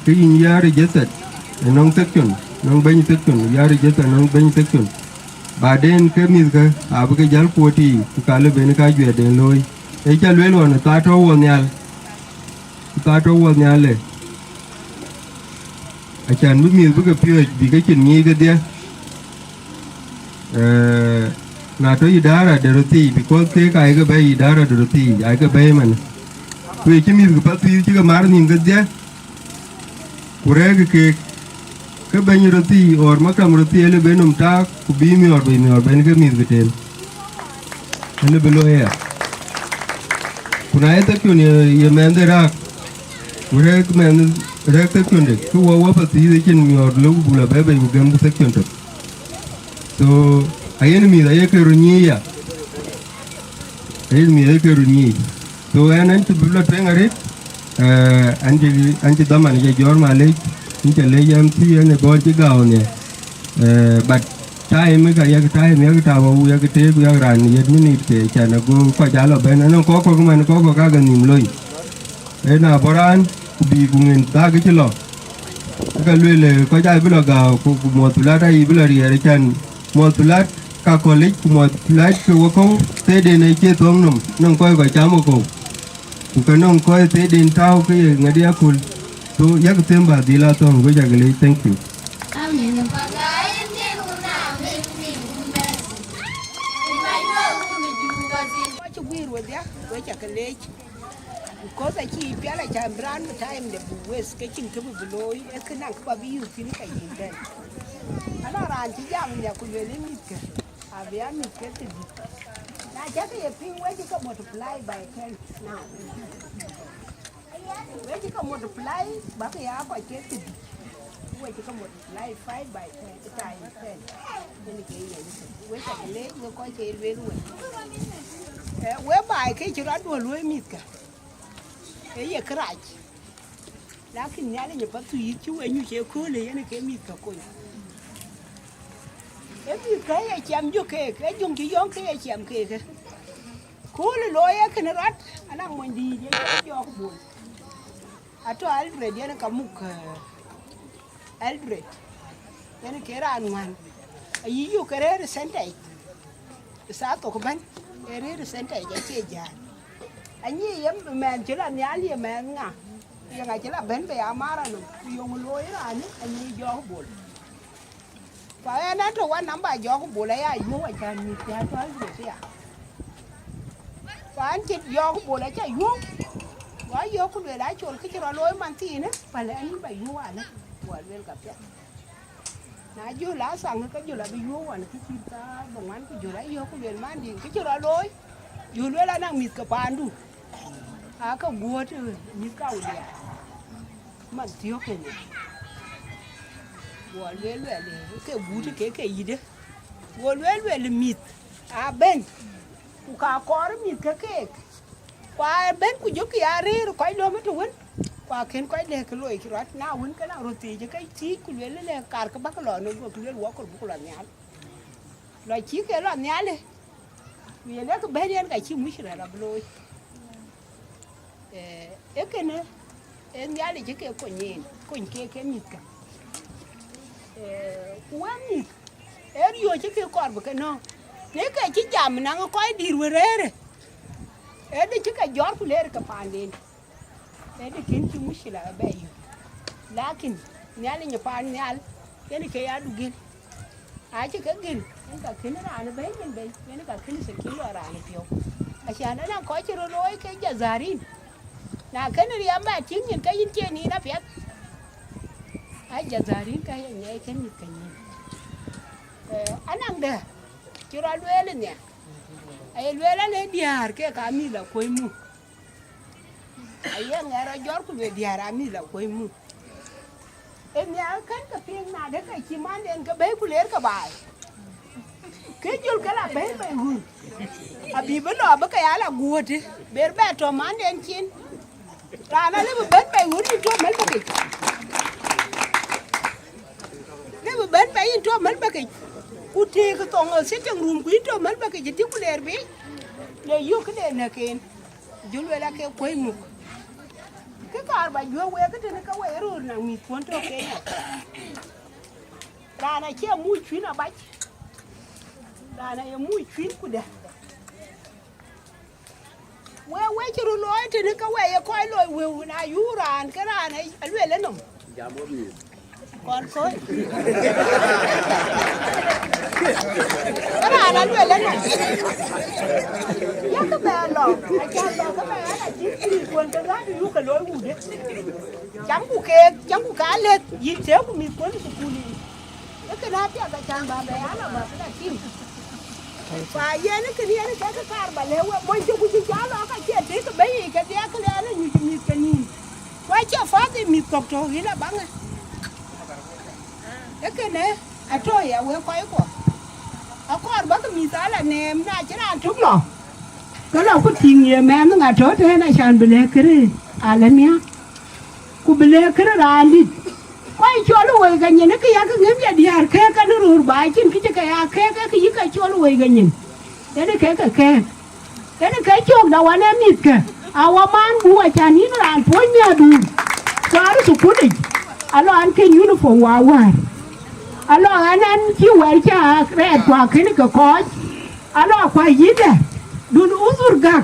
ke yïn ya registered ënɔŋ section, nɔŋ bɛ̈ny section, ya registered nɔŋ bɛ̈ny section. Baden ke mïthkë abï ke jäl kuɔ̈t tïï, ku ka lë ben ka juɛ̈ɛ̈rden looi. Ee ca lueel ɣɔn, ë thaa tɔ̈ wuɔth nhial, ë thaa tɔ̈ wuɔth nhial le. Acan bï mïth bï ke piööc, bï ke cin ŋic kedhie. Eh, na tɔ̈ idara de röt thii, because keek ayeke bɛ̈i idara de röt thii, ayeke bɛ̈i man. Ku ye cï mïth ke pathuyith cï ke mar nhïïm kedhie, ku rɛ̈ɛ̈kë keek, ke bɛ̈ny röt thii, or maktam röt thii, ëlë ben nɔm taak, ku bï miɔɔr bei miɔɔr ben ke mïth bï tem. Ëlë bï looi aya. Ku na ye section ye, ye mɛnhde rääk, ku rɛ̈ɛ̈k mɛnh, rɛ̈ɛ̈k sectionde, ke wɔ wɔ pathuyith ecin miɔɔr lëu buk lɔ bɛ̈ɛ̈i bei ku gɛm ke section tök. So, ayen mïth ayeke röt nyiic ya. Ayen mïth ayeke röt nyiic. So, ɣɛn, ɣɛn cï bï lɔ tueŋ arëët, eh, ɣɛn cï, ɣɛn cï dhaman jɔ jɔ̈ɔ̈r malec, ɣɛn cä lec M C, ɣɛn ë bɔ̈ cï gääu nhial. Eh, but time ka yak time, yak taap awuɔ̈c, yak teek, yak raan yet minute ke can ago kɔc aa lɔ bɛ̈n. Anɔŋ kɔc kɔ̈k man, kɔc kɔ̈k aa ke nhïïm loi. Ë na bɔ̈ raan, ku bï ku ŋen dhäk cï lɔ, ke ka lueel, eh, kɔc aa bï lɔ gääu, ku, ku muɔthulat aa yï bï lɔ riɛɛr, can muɔthulat ka kɔ̈lic, ku muɔthulat ke wakɔ̈u, thëëden acie thuɔ̈ŋ nɔm, nɔŋ kɔc kɔc cam wakɔ̈u. Ku ke nɔŋ kɔc thëëden tääu ke ye ŋadï aköl. So, yak them ba dhil a thɔ̈ŋ, wek aa ke leec, thank you. Kɔc cï guiir wedhia, wek aa ke leec. Because acï pial acan bï raan bï time de bï waste, ke cïn kë bï bï looi, ee kë naŋ kë ba bï yök thïn ka yïn bɛ̈n. Anɔŋ raan cï jam nhiak ku lueel ë mïthkë, abï aa mïthkë thïn. Na cäkë ye piŋ wec ke multiply by ten now. We cï ke multiply, bäk ya kɔc ke thiërdhïc. We cï ke multiply five by ten, times ten. Yen ke yen. We cä ke leec, we kɔc ke lueel we. Eh, we baai ke cï rɔt duɔ̈l luɔ̈i mïthkä. Ee ye kërac. Lakin Nhialic ë Pathuyith cï we nyuc ëköölë yen ke mïthkä kony. Ee mïthkä ye ciɛm jɔ keek, ee jöŋ cï yɔ̈ŋ ke ye ciɛm keek. Kööl looi ee kënë rɔt, anaŋ mony dïït ye cɔl Jɔk Bol. Atɔ̈ Eldoret yen ka muk, eh, Eldoret. Yen ke raan ŋuan. Ayï yök ke rëër ë center yic. Ë thaa thok ëbɛ̈n, ee rëër ë center yic acie jään. Anyi ye mɛnh cï la nhial ye mɛnh ŋa? Ye ŋa cï la bɛ̈n bei amara nɔm? Ku yöŋ looi raanë, anyi Jɔk Bol. Ku ɣɛn ë tɔ̈ wan namba Jɔk Bol aya yuöu acän mïth cä tɔ̈ Eldoret ya. Ku an cï Jɔk Bol acä yuöu, wa yök ku lueel acol kë cï rɔt looi man thiinë, päl ɛn yïn ba yuöu alë, wa lueel ka piɛth. Na jɔl a thaŋ ke jɔl abï yuöu wan kë cït thaa bï ŋuan ku jɔl ayök ku lueel man dïn kë cï rɔt looi, jɔl lueel anaŋ mïth ke paandu. Aa ke guöt, eh, mïth ka Awulian. Man thiɔ̈k kënë. Guɔ lueel lueel, eh, ke guut ke ke yïdë. Guɔ lueel lueel mïth aa bɛ̈n. Ku ka kɔɔr mïth ke keek. Ku aa bɛ̈n ku jɔkï aa rëër kɔc lɔ̈m ëtö wën. Ku akën kɔc lɛ̈k ke looi cï rɔt na wën ke na röt thiëëc ke thiëëc ku lueel lɛ̈k kar ke bäk lɔ në guɔ ku lueel wɔ kor buk lɔ nhial. Lɔ cï ke lɔ nhial ë. Ku ye lɛ̈k bɛ̈n yen ka cï muckila rɔt bï looi. Eh, ee kënë, ee Nhialic cï ke kony en, kony ke ke mïthkä. Eh, ku wek mïth, ee riööc cï ke kɔɔr bï ke nɔ̈k. Në ke cï jam naŋ kɔc dïïr wën rëërë, ee dï cï ke jɔ̈ɔ̈r ku leer ke paanden. Ee dï kën cï muckila ë bɛ yök. Lakin Nhialic ë paan nhial, yen ke ya du gël. Acï ke gël, yen ka kën raan ë bɛ̈i nyin bei, yen ka kën thekil lɔ raan ë piɔ̈u. Acan ënɔŋ kɔc cï röt looi ke jadharin. Na kën riɛm bɛ tïŋ nyin ke yïn cie nin apiɛth. Ai jadharin ka ye nyɛɛi kën mïth ke nyin. Eh, anaŋ dɛ cï rɔt lueel ë nhial. Aye lueel alë diäär ke ka mïth akuöc muk. Aye ŋɛɛr rɔt jɔt ku lueel diäär aa mïth la kuöc muk. Ë nhial kën ke piŋ na de ke cï manden ke bɛ̈i ku leer ke baai. Ke jɔl ke la bɛ̈i bei ɣöt. Abï bï lɔ bï ke ya la guöt ë, ber bɛ tɔ̈ manden cin. Raan alë bï bɛ̈n bei ɣöt yïn tɔ̈ Malbakic. Lë bï bɛ̈n bei yïn tɔ̈ Malbakic. Ku tëëk thoŋ ë sitting room ku yïn tɔ̈ Malbakic ë tïŋ ku leer biic. Le yök këde näk en. Jɔl lueel ake kuöc muk. Kë kaar ba juëc wek tënë ke wek röör na mïthkuɔn tɔ̈ Kenya. Raan acie muc cuïn abac. Raan aye muc cuïn ku dɛ. Wek wek cï röt looi tënë ke wek ye kɔc loi wëu na yuu raan ke raan aluel enɔm. Kɔn kɔc. Këraana luel ënɔn. Yakë bɛ lɔ, acan lɔ ke bɛ an acï pïïr kuɔn ke ɣän yuk ke looi wudë. Cam ku keek, cam ku ka lëk, yïn tëëk ku mïth kuɔn ë thukul yiic. Ee kënë apiɛth acan bä bɛ an abä këda tim. Ku ayen kënë yen ke kë kaar bä lëk wek mony cï ku cï cä lɔ ka cie tëëk ke bɛ̈i yiic kedhie kënë an anyuc mïth ke nïïm. Ku acie fadhi mïth kɔ̈k tɔ̈u ɣil abaŋë. Ee kënë atɔ̈ ya wek kɔckuɔ. Akɔɔr bäk mïth ala neem na cï raan tök lɔ. Ke lɔ ku tïŋ ye mɛɛn ŋa tɔ̈ tëën acan bï lɛ̈k kërë ala nhiaar. Ku bï lɛ̈k kërë raan dït. Kɔc cɔl wei ke nyin ke yak ŋëm ya diäär kek kɛn röör ba cïn kë cï ke ya kek ke yï ke cɔl wei ke nyin. Yen ke ke kek. Yen ke cök da wan ee mïthkë, a wa man buk acan yïn raan puɔ̈ny miäkduur. Kuaar thukulic, alɔ an kën uniform wa wäär. Alɔ an an cï wɛ̈ɛ̈r cä rɛɛt kua kën ke kɔc. Alɔ kua yïdɛ, dun uthur gäk.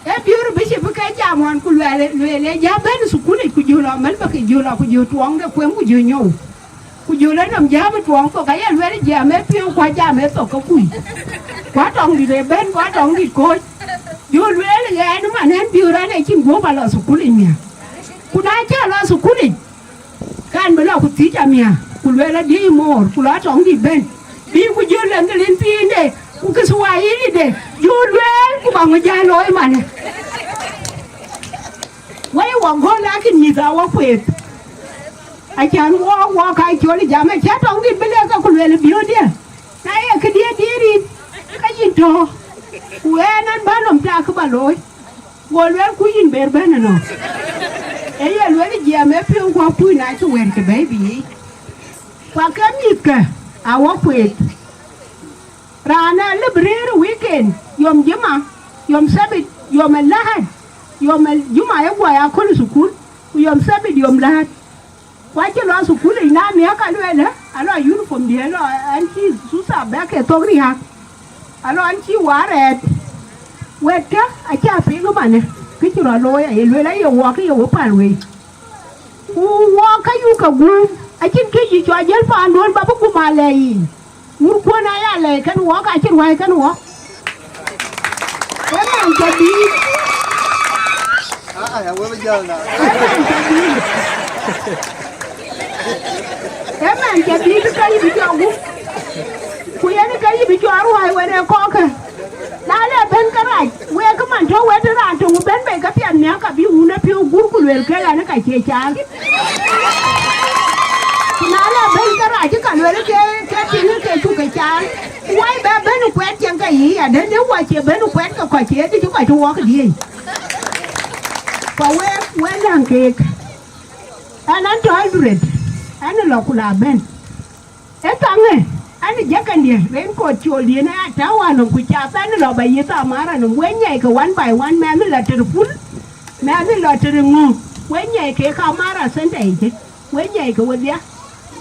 Ee biöör bï cï bï ke jam ɣɔn ku luɛɛl, lueel ee jam bɛ̈n thukulic ku jɔl amɛ̈l bä ke jɔl aku jɔ tuɔŋde kuem ku jɔ nyɔu. Ku jɔl enɔm jam ë tuɔŋ thok, aye lueel jam ë piɔ̈u, ku ajam ë thok ke kui. Ku atɔŋdït ë bɛ̈n, ku atɔŋdït kɔ̈ɔ̈c. Jɔl lueel ɣɛn man ɛn biöör an, acïn guɔ̈p alɔ thukulic miäk. Ku na cä lɔ thukulic, kan bï lɔ ku thiëc amiäk, ku lueel adï moor, ku lɔ atɔŋdït bɛ̈n. Bï ku jɔl lɛŋ ke lin thiinde, ku kë thuwaayilide, jɔl lueel ku ba ŋö jal looi manë. Wei wɔ gɔl, lakin mïth aa wɔ kueeth. Acan wɔ, wɔ ka cɔl jam, aca tɔŋ dït bï lɛ̈k ke ku lueel biöötdiɛ̈. Na ye këdiɛ̈ diëër yïn, ka yïn tɔ̈. Ku ɣɛn, an bä nɔm tak kë bä looi. Go lueel, ku yïn ber bɛ̈n ënɔɔnë. Ee ye lueel jiɛɛm ë piɔ̈u, ku apui na cï wɛ̈ɛ̈t ke bɛ̈ɛ̈i bï yiic. Ku ake mïthkë aa wɔ kueeth. Raan ë lëp rëër ë weekend, yom jima, yom sabit, yom alahad, yom al-, juma ye guɔ ya köl ë thukul, ku yom sabit, yom lahad. Ku acï lɔ thukul yic, na miäk ka lueel, alɔ uniform diɛ̈, alɔ an cï thuth abɛ̈k ke thok riääk, alɔ an cï waar rɛɛt. Wɛ̈tkë acä piŋ ëmanë, kë cï rɔt looi aye lueel, aye wɔ ke ye we päl wei. Ku wɔ ka yuk ke guum, acïn kë yï cɔl jiël paanduön bä bï guum alɛɛi yiic. Wurkuön aya lɛɛi kën wɔ, ka cïn wääi kën wɔ. Ëmɛn cä dïït. Ëmɛn cä dïït. Ëmɛn cä dïït ka yï bï jɔ guum. Ku yen ka yï bï jɔ ruääi wën ë kɔ̈kkë. Na le bɛ̈n kërac, wek man tɔ̈ wɛ̈t raan töŋ bɛ̈n bei ke piɛth miäk, ka bï wun ë piɔ̈u guur ku lueel ke ɣɛn ka cie caal. Ku na le bɛ̈n kërac, ka lueel ke, ke piŋ ke cuk ke caal. Ku wai bɛ bɛ̈n kuɛt cieŋ ke yï adɛ̈, ne wɔ cie bɛ̈n kuɛt ke kɔc cie dï cï kɔc cï wɔk diëëc. Ku wek, wek läŋ keek. Ɛn, ɛn tɔ̈ Eldoret, ɛn lɔ ku la bɛ̈n. Ë thaŋë, an, ë jëkëndiɛ̈, raincoat coldiɛ̈n ë atääu anɔm, ku ca bɛ̈n lɔ bä yith amar anɔm, we nyiɛckë one by one, mɛnh lɔ tëde pul, mɛnh lɔ tëde ŋö, we nyiɛckë ke amar a center yic, we nyiɛckë wedhia.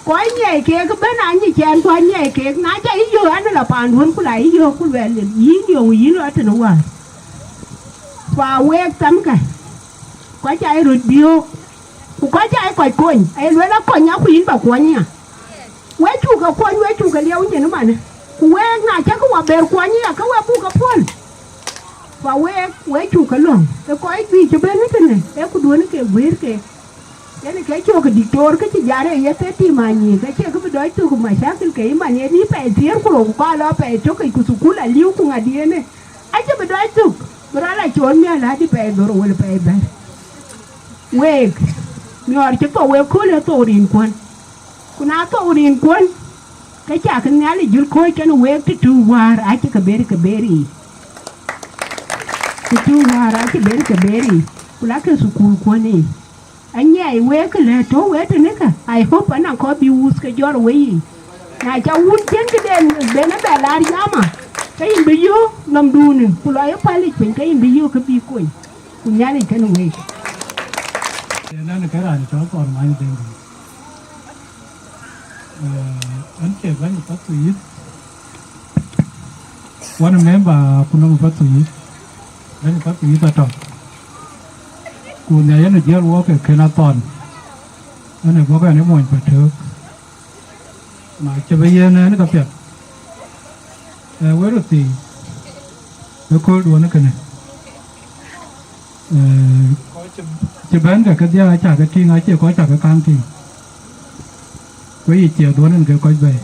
Kɔc nyiɛckë ke bɛ̈n a nyic ɛn, ku a nyiɛckë, na ca yï yöök an, lɔ paanduön, ku la yï yöök, ku luɛɛl, yïn yöŋ, yïn lɔ tënë wäär. Ku a week thamkë, kɔc ca ye röt biöök, ku kɔc ca ye kɔc kony, aye lueel akɔny, aku yïn bä kuɔny aya. We cuk ke kuɔny, we cuk ke liɛu nyin ëmanë. Ku week na cäkï wɔ ber kuɔny aya, ke we buk ke puɔ̈l. Ku week, we cuk ke lɔ̈ŋ, ke kɔc juëc cï bɛ̈n ë tënë, ee kuduön ke guëër keek. Yen ke cök ë diktor, ke cï jar ë ye thirty manyïïk, ke cie kë bï dɔc thök ë macakil ke yï man, yen yï pɛɛi thiëër ku rou, ku ka lɔ pɛɛi tök yic, ku thukul aliu, ku ŋadï yen ë. Acï bï dɔc thök, bï rɔt la cool miäk, la dï pɛɛi dhorou wël pɛɛi bɛ̈t. Week, miɔɔr cï thou wek kööl ë thou rinkuön. Ku na thou rinkuön, ke cakï Nhialic jur kɔ̈ɔ̈c kenë week tëtui wäär, acï ke ber ke ber yiic. Tëtui wäär acï ber ke ber yiic, ku lakï thukul kuön yiic. Anyiɛɛi week kë lɛ̈k tɔ̈u wek tënë kë, I hope anɔŋ kɔc bï wuth ke jɔt wei yiic. Na ca wun cïn këden ben ë bɛ laar jama, ke yïn bï yöök nɔmdun, ku lɔ ye päl yic piny, ke yïn bï yöök kë bï kony. Ku Nhialic kenë week. Yen ɛn ke raan cɔl Thɔn Many Deŋ. Eh, ɛn cie bɛ̈ny Pathuyith. Wän member ku nɔm Pathuyith. Bɛ̈ny Pathuyith atɔ̈. Ku nhiac yen ë jiël wɔ ke kën athɔn. Ɛn ë bɔ̈ ɛn ë mony Patöök. Na cï bï yen ɛn ka piɛth. Eh, wek röt thii. Ë kööl duɔ̈n kënë. Eh, cï bɛ̈n ke kedhia acä ke tïŋ, acie kɔc cä ke kaŋ tïŋ. Ku yic thiëëk duɔ̈n en ke kɔc bɛ̈ɛ̈i.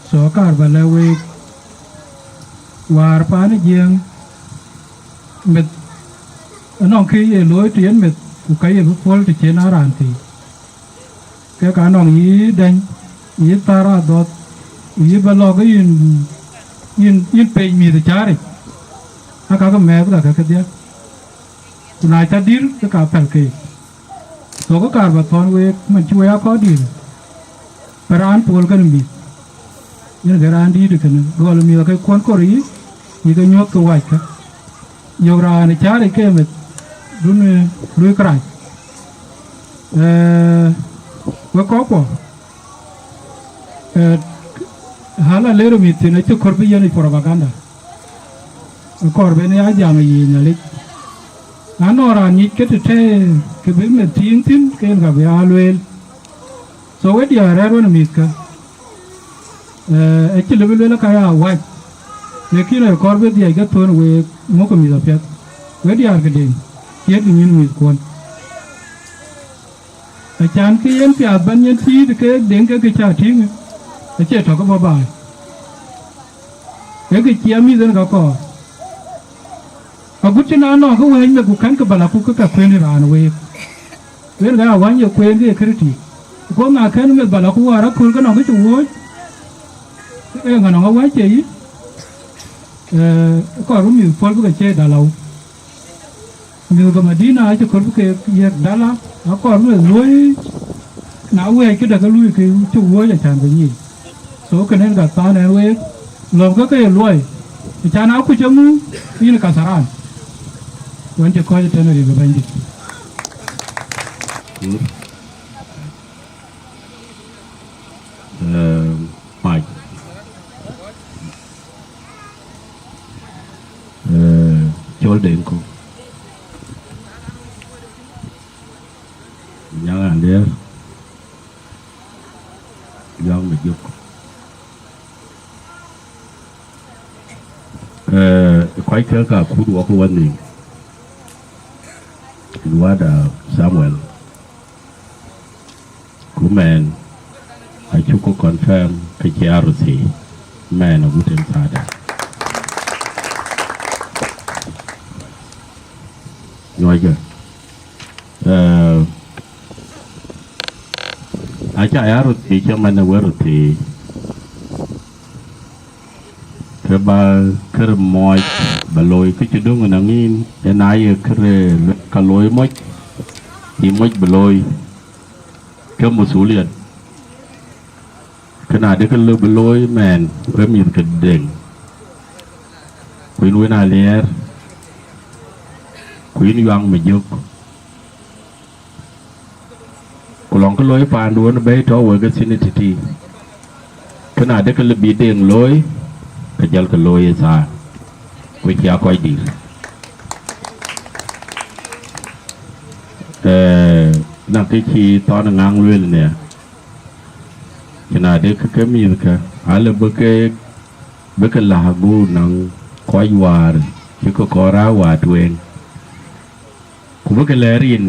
So, kaar bä lɛ̈k week, wäär paan ë Jiëëŋ, meth, ënɔŋ kë ye looi të yen meth, ku ka ye bï puɔ̈l të cïn a raan thii. Kek anɔŋ yï dɛny, yï thar adhɔ̈th, yï bä lɔ̈k yïn, yïn, yïn pec mïth ë cääric, aa kakë mɛɛth kakë kedhie, ku na cä dïr, ke ka pɛ̈l keek. So, kë kaar bä thɔ̈n week, man cï wek aa kɔc dïïr, bä raan puɔl kenë mïth, yen ke raan dïït ë kënë, gɔl mïth ke kuɔn kor yï, yï ke nyuɔ̈th ke wackë. Yök raan ë cääric ke meth, dun, eh, luui kërac. Eh, wek kɔckuɔ, eh, ɣän alërë mïth thïn acï kɔɔr bï yen yic propaganda. Akɔɔr ben ya jam ë yic Nhialic. Na nɔŋ raan nyic ke të tɛ̈ɛ̈i ke bï meth tiiŋ thïn, ke yen ka bï aa lueel. So, we diäär rɛ̈ɛ̈r wën ë mïthkä. Eh, acï lëu bï lueel aka ya wac, lakin ë kɔɔr bï dhiac ke thön week muk ë mïth apiɛth. We diäär këden, thiëëk nyïn mïthkuɔn. Acan kë yen piath bän yen tiit keek deŋ ke kë cä tïŋ, acie tɔ̈ ke bɔ̈ baai. Ee kë cia mïth en ka kɔɔr. Agut cï na nɔŋ kë wɛ̈ɛ̈c meth ku kɛ̈nkï bä la ku ke ke kueen raan week. Wën ka ya wäny ye kueen ke ye kërëtic. Ku na kɛ̈n meth bä la ku wäär aköl ke nɔŋ kë cï wuööc, ke ŋa nɔŋ awäc cie yï? Ee, kɔɔr bï mïth puɔl bï ke cie dalau. Mïth ke Madina acï kɔɔr bï ke yiëk dala, akɔɔr bï meth luöi, na wɛ̈ɛ̈c këdë ke luui ke cï wuööc acän bï nyiic. So kënë ka thaan ɛn week, lɔ̈m ke ke ye luɔi, acän akuc eŋu, yïn katharan. Wën cï kɔc ëtënë rin ë Bɛ̈nydït. Ee, mac. Ee, cɔl Deŋku. Nyaŋ Aliɛɛr. Nyaŋ Majök. Ee, kɔc kë ka kut wɔ ke wɔ nhïïm. Wada Samuel. Ku mɛn acuk confirm ke cï arusi, mɛn agut en thada. Nyuɔcë. Ee, aca ya ruthi cï man ë wë ruthi. Ke ba kërë mɔc ba looi, kë cï döŋ ënɔŋ yïn, en aye kërë luel ka looi moc, yï moc bï looi, ke masuliat. Kë na de kë lëu bï looi mɛn, we mïth ke Deŋ, ku yïn wën Aliɛɛr, ku yïn Yuaŋ Majök. Ku lɔŋ kë looi paanduön bɛ̈i tɔ̈ wek ë thïn ë tëtïï. Kë na de kë lëu bï Deŋ looi, ke jɔl ke looi ë thaa, ku cia kɔc dïïr. Ee, na kë cï Thɔn Ŋaŋ lueel nia, kë na de kë ke mïthkë, alë bï ke, bï ke lääk guur nɔŋ kɔc wäär cï ke kɔɔr aa wäär tueŋ. Ku bï ke lɛɛr rin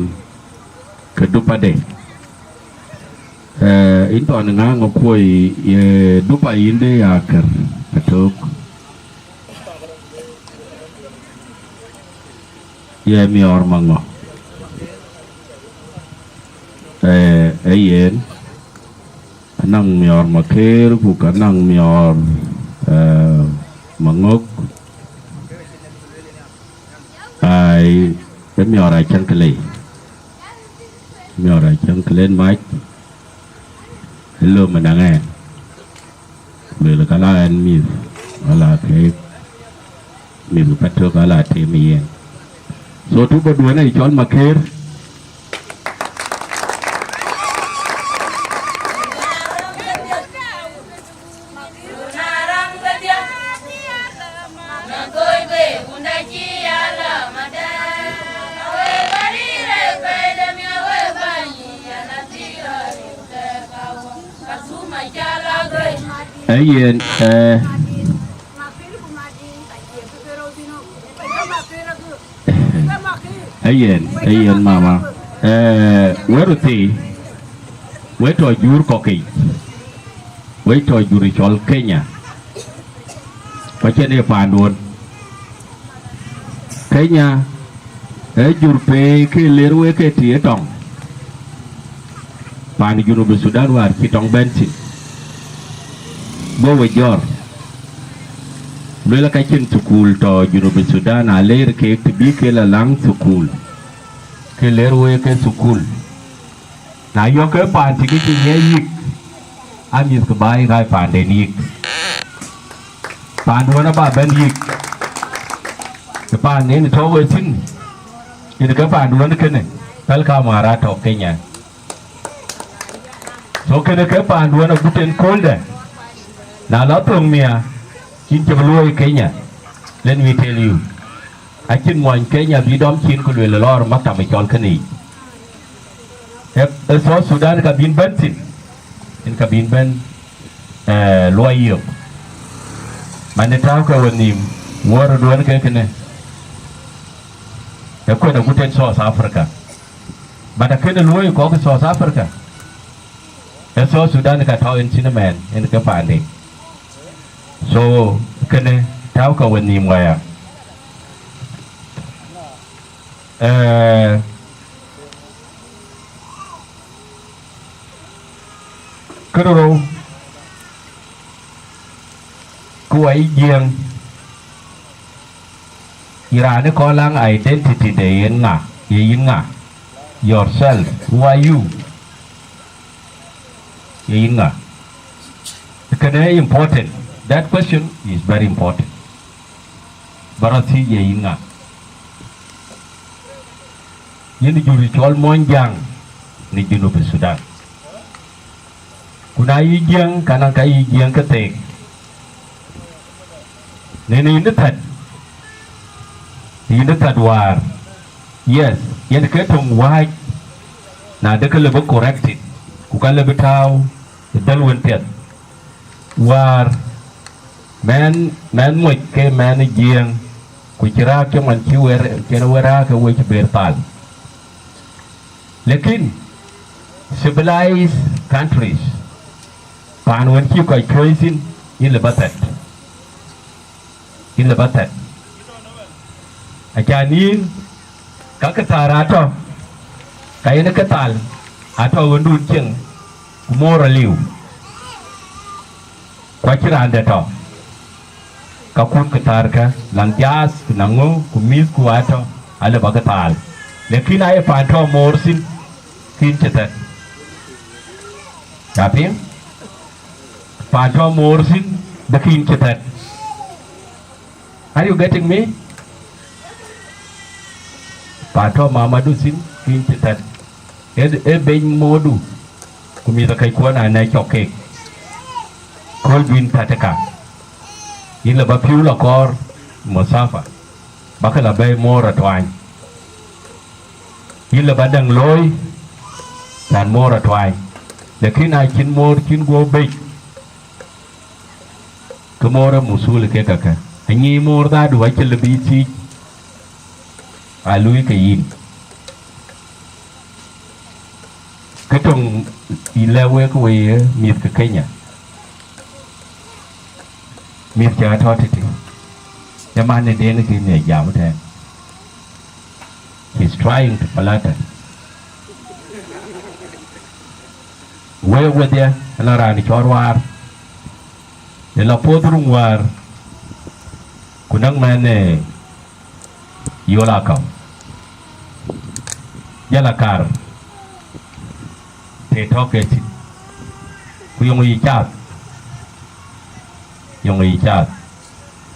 ke dupade. Ee, yïn Thɔn Ŋaŋ Akuɔi, ye dupa yïn de ya kër atök. Ye miɔɔr maŋö? Ee, ee yen, anɔŋ miɔɔr Makër, ku ka nɔŋ miɔɔr, ee, Maŋök. Ai, ë miɔɔr acäŋ kë lei. Miɔɔr acäŋ kë len mac, ë lom ënɔŋ ɛn. Lueel ka la ɛn mïth, ala keek, mïth patök ala tim yen. So, tup aduɔn ë cɔl Makër. Ee yen, ee, ee yen, ee yen, mama. Ee, we röthii, we tɔ̈ jur kɔ̈kic, we tɔ̈ jur cɔl Kenya, ku acïn ee paanduön. Kenya ee jur pei ke ler wek ke tï ë tɔŋ. Paan Junubi Thudan wäär cï tɔŋ bɛ̈n thïn, go we jɔ̈ɔ̈r, luel ka cïn thukul tɔ̈ Junubi Thudan, aleer keek të bï ke la laŋ thukul, ke ler wek ke thukul. Na yök ke paan tï ke cï ŋiɛc yïk, amïthkï bä yïk aa paanden yïk. Paanduön abä bɛ̈n yïk. Ke paan en tɔ̈ we thïn, yen ke paanduön kënë, pɛ̈l ka Amara tɔ̈ Kenya. So kënë ke paanduön agut en kööldɛ, na lɔ thöŋ mia, yïn cï bï luöi Kenya, let me tell you. Acïn muɔny Kenya bï dɔm cin ku lueel lɔɔr maktam ë cɔl kënë yic. Ë, ë South Sudan ka bïn bɛ̈n thïn, yen ka bïn bɛ̈n, ee, luɔi yök. Man ë tääu ke we nhïïm, wuɔɔr duön ke kënë, ë kuën agut en South Africa. But akënë luöi kɔ̈k ë South Africa, ë South Sudan ka tɔ̈ en thïn ëmɛn, en ke paande. So, kënë tääu ke we nhïïm waya. Eh, kërou, ku wai Jiëŋ, irani kɔn laŋ identity de yen ŋa, ye yin ŋa, yourself, who are you? Ye yin ŋa? Kënë important. That question is very important. Ba rɔt thiëc ye yin ŋa? Yin jur cɔl Muɔnyjäŋ në Junub Sudan. Ku na yï Jiëŋ, ka naŋ ka yï Jiëŋ ke theek. Nën yïn ë thät, yïn ë thät wäär. Yes, yen ke töŋ wääc, na de ke lëbï corrected, ku ka lëbï tääu ë dhël wën piɛth. Wäär, mɛn, mɛn moc ke mɛn ë Jiëŋ, ku cï raak cï man cï wer, cïn ë wer raak ke wec ber thal. Lakin civilized countries, paan wën cï kɔc cuɔ̈i thïn, yïn lëbï thät, yïn lëbï thät. Acan yïn, ka kë thäär atɔ̈, ka yen kë thal atɔ̈ ɣöndun cieŋ, ku moor aliu. Ku acï raan dɛ̈ tɔ̈, ka kun kë thäärkë, lan jaath, ku na ŋö, ku mïthku atɔ̈, alëbï ke thaal. Lakin aye paan tɔ̈ moor thïn, kïn cï thät. Ca piŋ? Paan tɔ̈ moor thïn, bï kïn cï thät. Are you getting me? Paan tɔ̈ mamadu thïn, kïn cï thät. Ë, ë beny moordu, ku mïth akëckuɔn anɛ cɔk keek. Kööl bïn thät ë ka. Yïn lëbï pïu lɔ kɔɔr, musafa, ba ke lɔ bɛ̈i moor atuany. Yïn lëbï däŋ looi, can moor atuany. Lakin acïn moor cïn guɔ bec, ke moor ë muthul ke kakë. Anyic moor dhadu acï lëbï thiëc, a luui ke yïn. Kë töŋ yï lɛ̈k wek, wei ye mïth ke Kenya, mïth cä tɔ̈ tëtï, ë man ë den kï ë jam tɛ̈n. He's trying to flatter. Wek wedhie, ënɔ raan cɔl Ruaar, ë lɔ puɔ̈th ruŋ wäär, ku näk mɛn ë Yol Akau, jɔl a kar, të tɔ̈ ke thïn, ku yöŋ yï cath, yöŋ yï cath,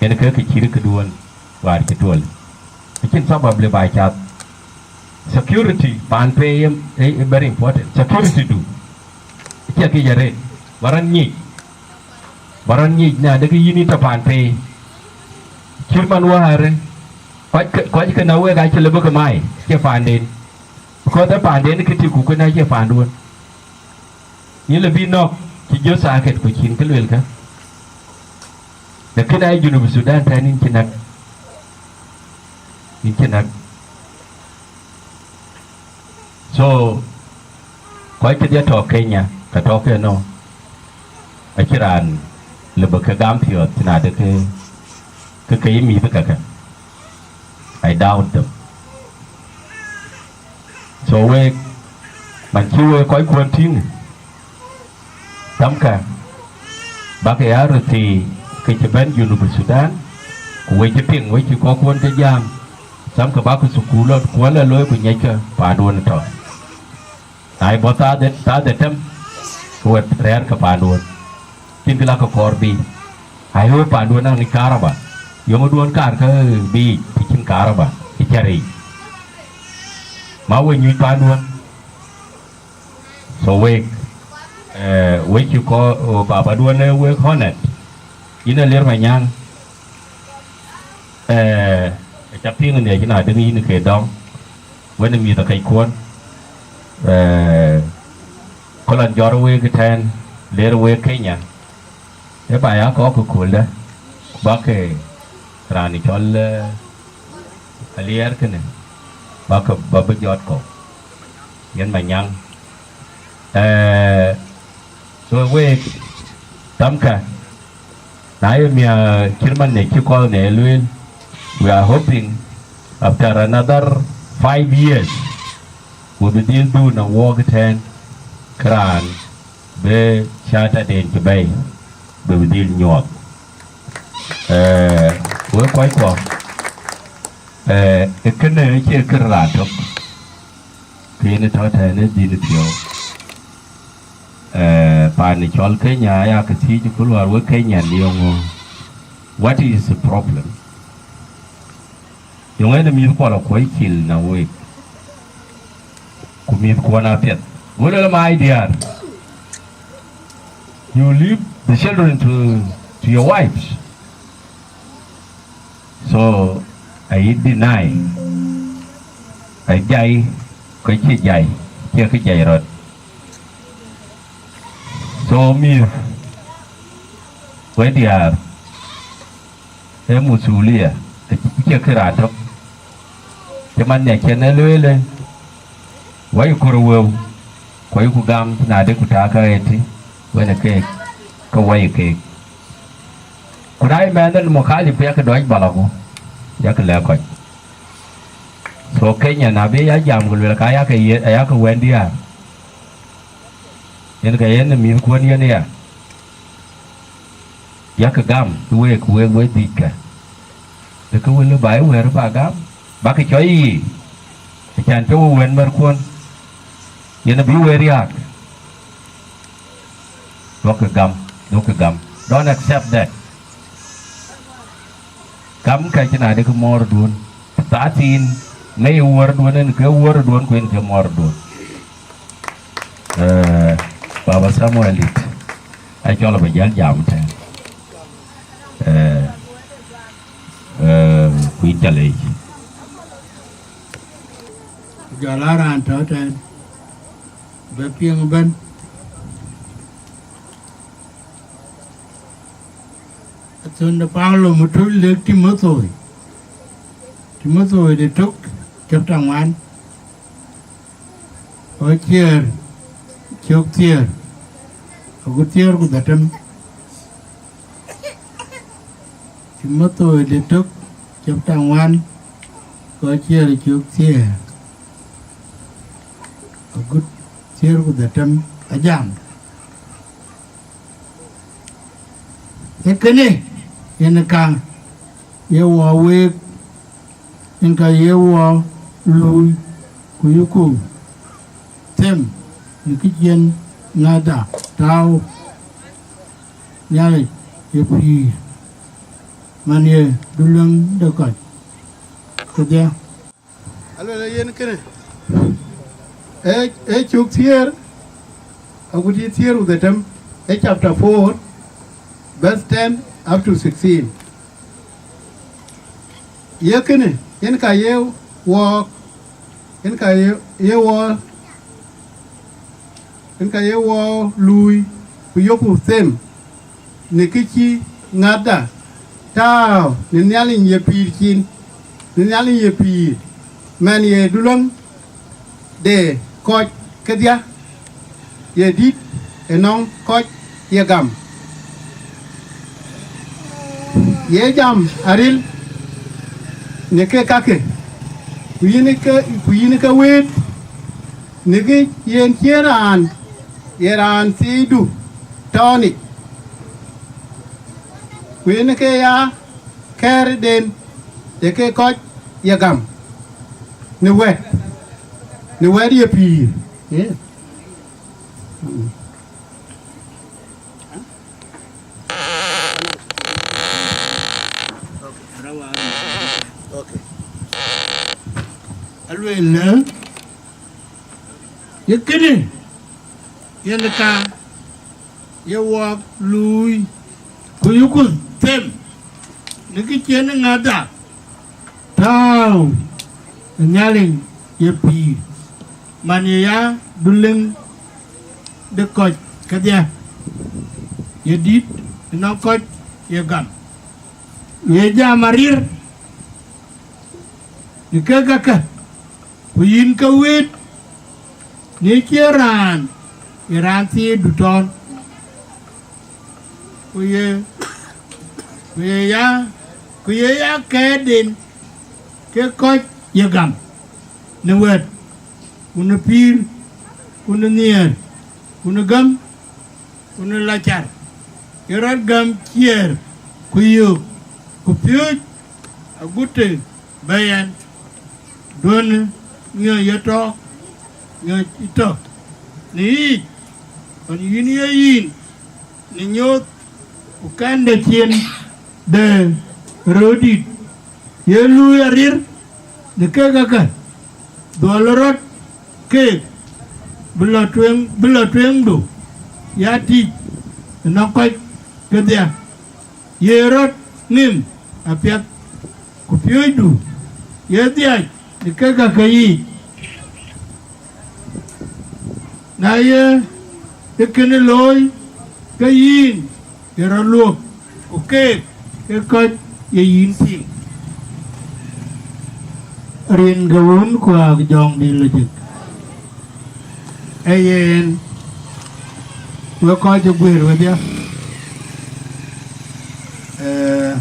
yen ke kë cït këduön wäär cï tuɔl. Acïn sabab lëu ba cath. Security paan pei ë, ë, ë very important. Security du, acie kë jɔ rëët, ba rɔt nyic, ba rɔt nyic na de kë yïn yï tɔ̈ paan pei. Cït man wäär, kɔc ke, kɔc ke na wek acï lëu bï ke mai, acie paanden. Because ë paanden kë tï ku kënë acie paanduön. Yïn lëu bï nɔ̈k, cï jɔ thaket ku cïn kë luelkë. Lakin aye Junub Sudan tɛ̈n yïn cï näk, yïn cï näk. So, kɔc kedhie tɔ̈ Kenya, ke tɔ̈ ke nɔ, acïn raan lëu bï ke gam piɔ̈ɔ̈th na de ke, ke ke yï mïth kakë. I doubt them. So wek, man cï wek kɔckuɔn tïŋ, thamkë, bäk ya röt thii ke cï bɛ̈n Junub Sudan, ku wek cï piŋ, wek cï kɔckuɔn ke jam, thamkë bäk thukul lɔ, ku wën lɔ looi ku nyiɛckë paanduön tɔ̈. Na ye bɔ̈ thaa de, thaa de tɛ̈m, ke wek rɛ̈ɛ̈r ke paanduön. Cïn kë la ke kɔɔr biic. Ayo paanduön aŋic karaba. Yöŋduön kaar ke biic, të cïn karaba, ë cä rëëc. Ma we nyuc paanduön. So wek, eh, wek cï kɔ, o babaduön ë wek honored. Yïn Alier Manyaŋ, eh, aca piŋ ë nhiɛc na dëŋ yïn ke dɔm, wën ë mïth akɛckuɔn, eh, kɔlɔn jɔr wek ëtɛ̈ɛ̈n, ler wek Kenya, ë ba ya kɔɔk ë kööldä, ku bäk ke raan cɔl, eh, Aliɛɛr kënë, bäk ke, ba bï jɔt kɔ̈u, yen Manyaŋ. Eh, so wek, thamkë, na ye miäk cït man në cï kɔl në lueel, we are hoping after another Five years, we bï dhil dhuk në wɔɔk ëtɛ̈ɛ̈n, kë raan bï cataden cï bɛ̈ɛ̈i, bï bï dhil nyuɔɔth. Eh, wek kɔckuɔ, eh, ë kënë acie kë raan tök, ke yen tɔ̈ tɛ̈ɛ̈n ë dhil piɔ̈u. Eh, paan ë cɔl Kenya, aya ke thiëc ku luaar wek Kenyan, yeŋö, what is the problem? Yeŋö yen mïthkuɔ lɔ kuɔ̈c cil në week, ku mïthkuɔn apiɛth. Go lueel, my dear, you leave the children to, to your wives. So, ayï deny, ajai, kë cï jai, cie kë jai rɔt. So, mïth, wek diäär, ee masulia, acie kë raan tök. Cï man ë cïn ë lueel, wai kɔɔr wëu, ku ayïku gam, na de ku taak ë tï, wën ë keek, ke wai keek. Ku na ye mɛnh en mukhalif, yakë dɔc balagu, yakë lɛ̈k kɔc. So Kenya, na bï ya jam ku lueel, ka yakë ye, yakë wɛ̈n diäär. Yen ke yen ë mïthkuɔn yen ya. Yakë gam, week, week, week dhïckë. Ee kë wël ba ye wɛ̈ɛ̈r ba gam, bakë cɔc yiic, acan cï we wɛ̈n märkuɔn, yen abï we riääk. Duɔ̈kkë gam, duɔ̈kkë gam. Don't accept that. Gam ka cïn adï ke mɔ̈ɔ̈rduön. Thathin, ŋäc wuɔ̈rduön, en ke wuɔ̈rduön, ku en ke mɔ̈ɔ̈rduön. Eh, Baba Samuel dït, acɔl abï jäl jam tɛ̈n. Eh, eh, ku yïn ca leec. Ku jɔl a raan tɔ̈ tɛ̈n, bï piŋ ëbɛ̈n. Athön de Paulo, mutuc lëk Timotheo, Timotheo de tök, chapter ŋuan, kɔc thiëër, cök thiëër, agut thiëër ku dhetem. Timotheo de tök, chapter ŋuan, kɔc thiëër, cök thiëër, agut thiëër ku dhetem, ajam. Ee kënë, yen ka ye wɔ week, yen ka ye wɔ luui, ku yuku them në kë cïn ŋäthda tääu Nhialic ye pïïr, man ye duluäŋ de kɔc kedhie. Aluel yen kënë, ee, ee cök thiëër, agut thiëër ku dhetem, ee chapter four, verse ten up to sixteen. Ye kënë, yen ka ye wɔɔk, yen ka ye, ye wɔ, yen ka ye wɔ luui, ku yoku them në kë cï ŋäthda tääu në Nhialic ye pïïr cin, në Nhialic ye pïïr, man ye duluäŋ de kɔc kedhie, ye dït ënɔŋ kɔc ye gam. Ye jam aril në ke kakë, ku yïn ke, ku yïn ke wëët në kë yen cïn raan, ye raan thiidu tɔ̈ɔ̈nic, ku yïn ke ya kɛ̈ɛ̈rden, ye ke kɔc ye gam në wɛ̈t, në wɛ̈t ye pïïr. Ye. Okay. Aluel, ye kënë, yen ka ye wɔɔk luui, ku yuku them në kë cïn ŋäthda tääu në Nhialic ye pïïr, man ye ya duluäŋ de kɔc kedhie, ye dït ënɔŋ kɔc ye gam. Ye jam aril në ke kakë, ku yïn ke wëët në cïn raan, ye raan thiidu tɔ̈ɔ̈n, ku ye, ku ye ya, ku ye ya kɛ̈ɛ̈rden ke kɔc ye gam. në wɛ̈t, ku në pïïr, ku në nhiɛɛr, ku në gäm, ku në la car, ye rɔt gäm ciɛɛr, ku yöök, ku piööc agut të bɛ̈ɛ̈i ɛn. Duɔ̈në miɔɔc ye tɔ̈, miɔɔc ë tɔ̈ në yic, ɣɔn yïn ye yïn në nyooth, ku kɛ̈n de cin de röördït, ye luui arir në kek käkkä, dhuɔl rɔt keek, bï lɔ tueŋ, bï lɔ tueŋdu ya tïc ënɔŋ kɔc kedhia, ye rɔt ŋim apiɛth, ku piööcdu ye dhiac në kek käkkä yiic. Na ye ë kënë looi, ke yïn ye rɔt luɔ̈k, ku keek ke kɔc ye yïn tïŋ. Rin ke wun ku ak jɔŋdït lɔ jik. Ee yen, wek kɔc cï guëër wedhia, ee,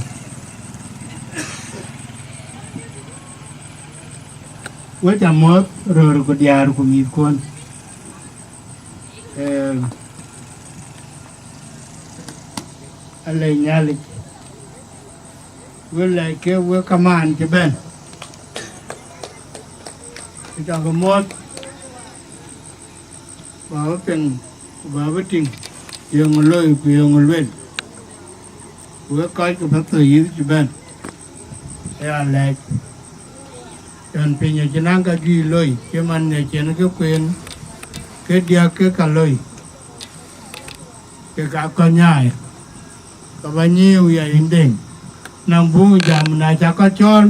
we ca muɔ̈th röör ku diäär ku mïthkuɔn. Ee, alɛc Nhialic, wek lɛc ke wek kamaan cï bɛ̈n, ku cakï muɔ̈th, bä bï piŋ, ku bä bï tïŋ, yeŋö loi ku yeŋö luel, ku wek kɔc ke Pathuyith cï bɛ̈n, aya lɛc. Yɔn piny acï naŋ ka juëc loi, cï man ë cïn ke kueen, ke diäk ke ka loi, ke ka kɔc nyaai, ke bä nyiiu ya yïn deŋ, na buŋ jam na ca kɔc cɔɔl,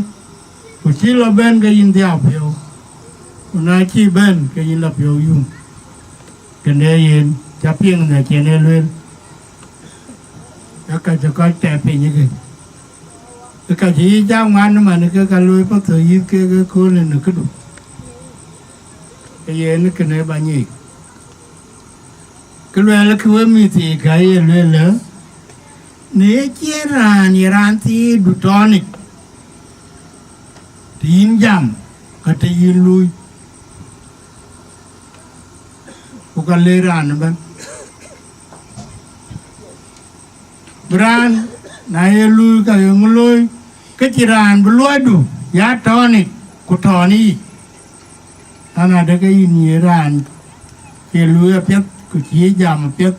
ku cï lɔ bɛ̈n ke yïn dhiau piɔ̈u, ku na cï bɛ̈n ke yïn lɔ piɔ̈u yum. Kënë yen ca piŋ në cïn e lueel, ee ka cï kɔc tɛ̈ piny ëkë, ee ka cï yï cak man man ke ka looi Pathuyith kek ëkööl në këdu, ke yen kënë bä nyic. Kë luɛɛl kë we mïthii ka ye lueel, në ye cïn raan ye raan thiidu tɔ̈ɔ̈nic, të yïn jam, ka të yïn luui, ku ka le raan ëbɛ̈n. Bï raan, na ye luui ka yeŋö looi, ke cï raan bï luɔidu ya tɔ̈ɔ̈nic ku tɔ̈ɔ̈n yic. An, adë ke yïn ye raan cie luui apiɛth, ku cï jam apiɛth,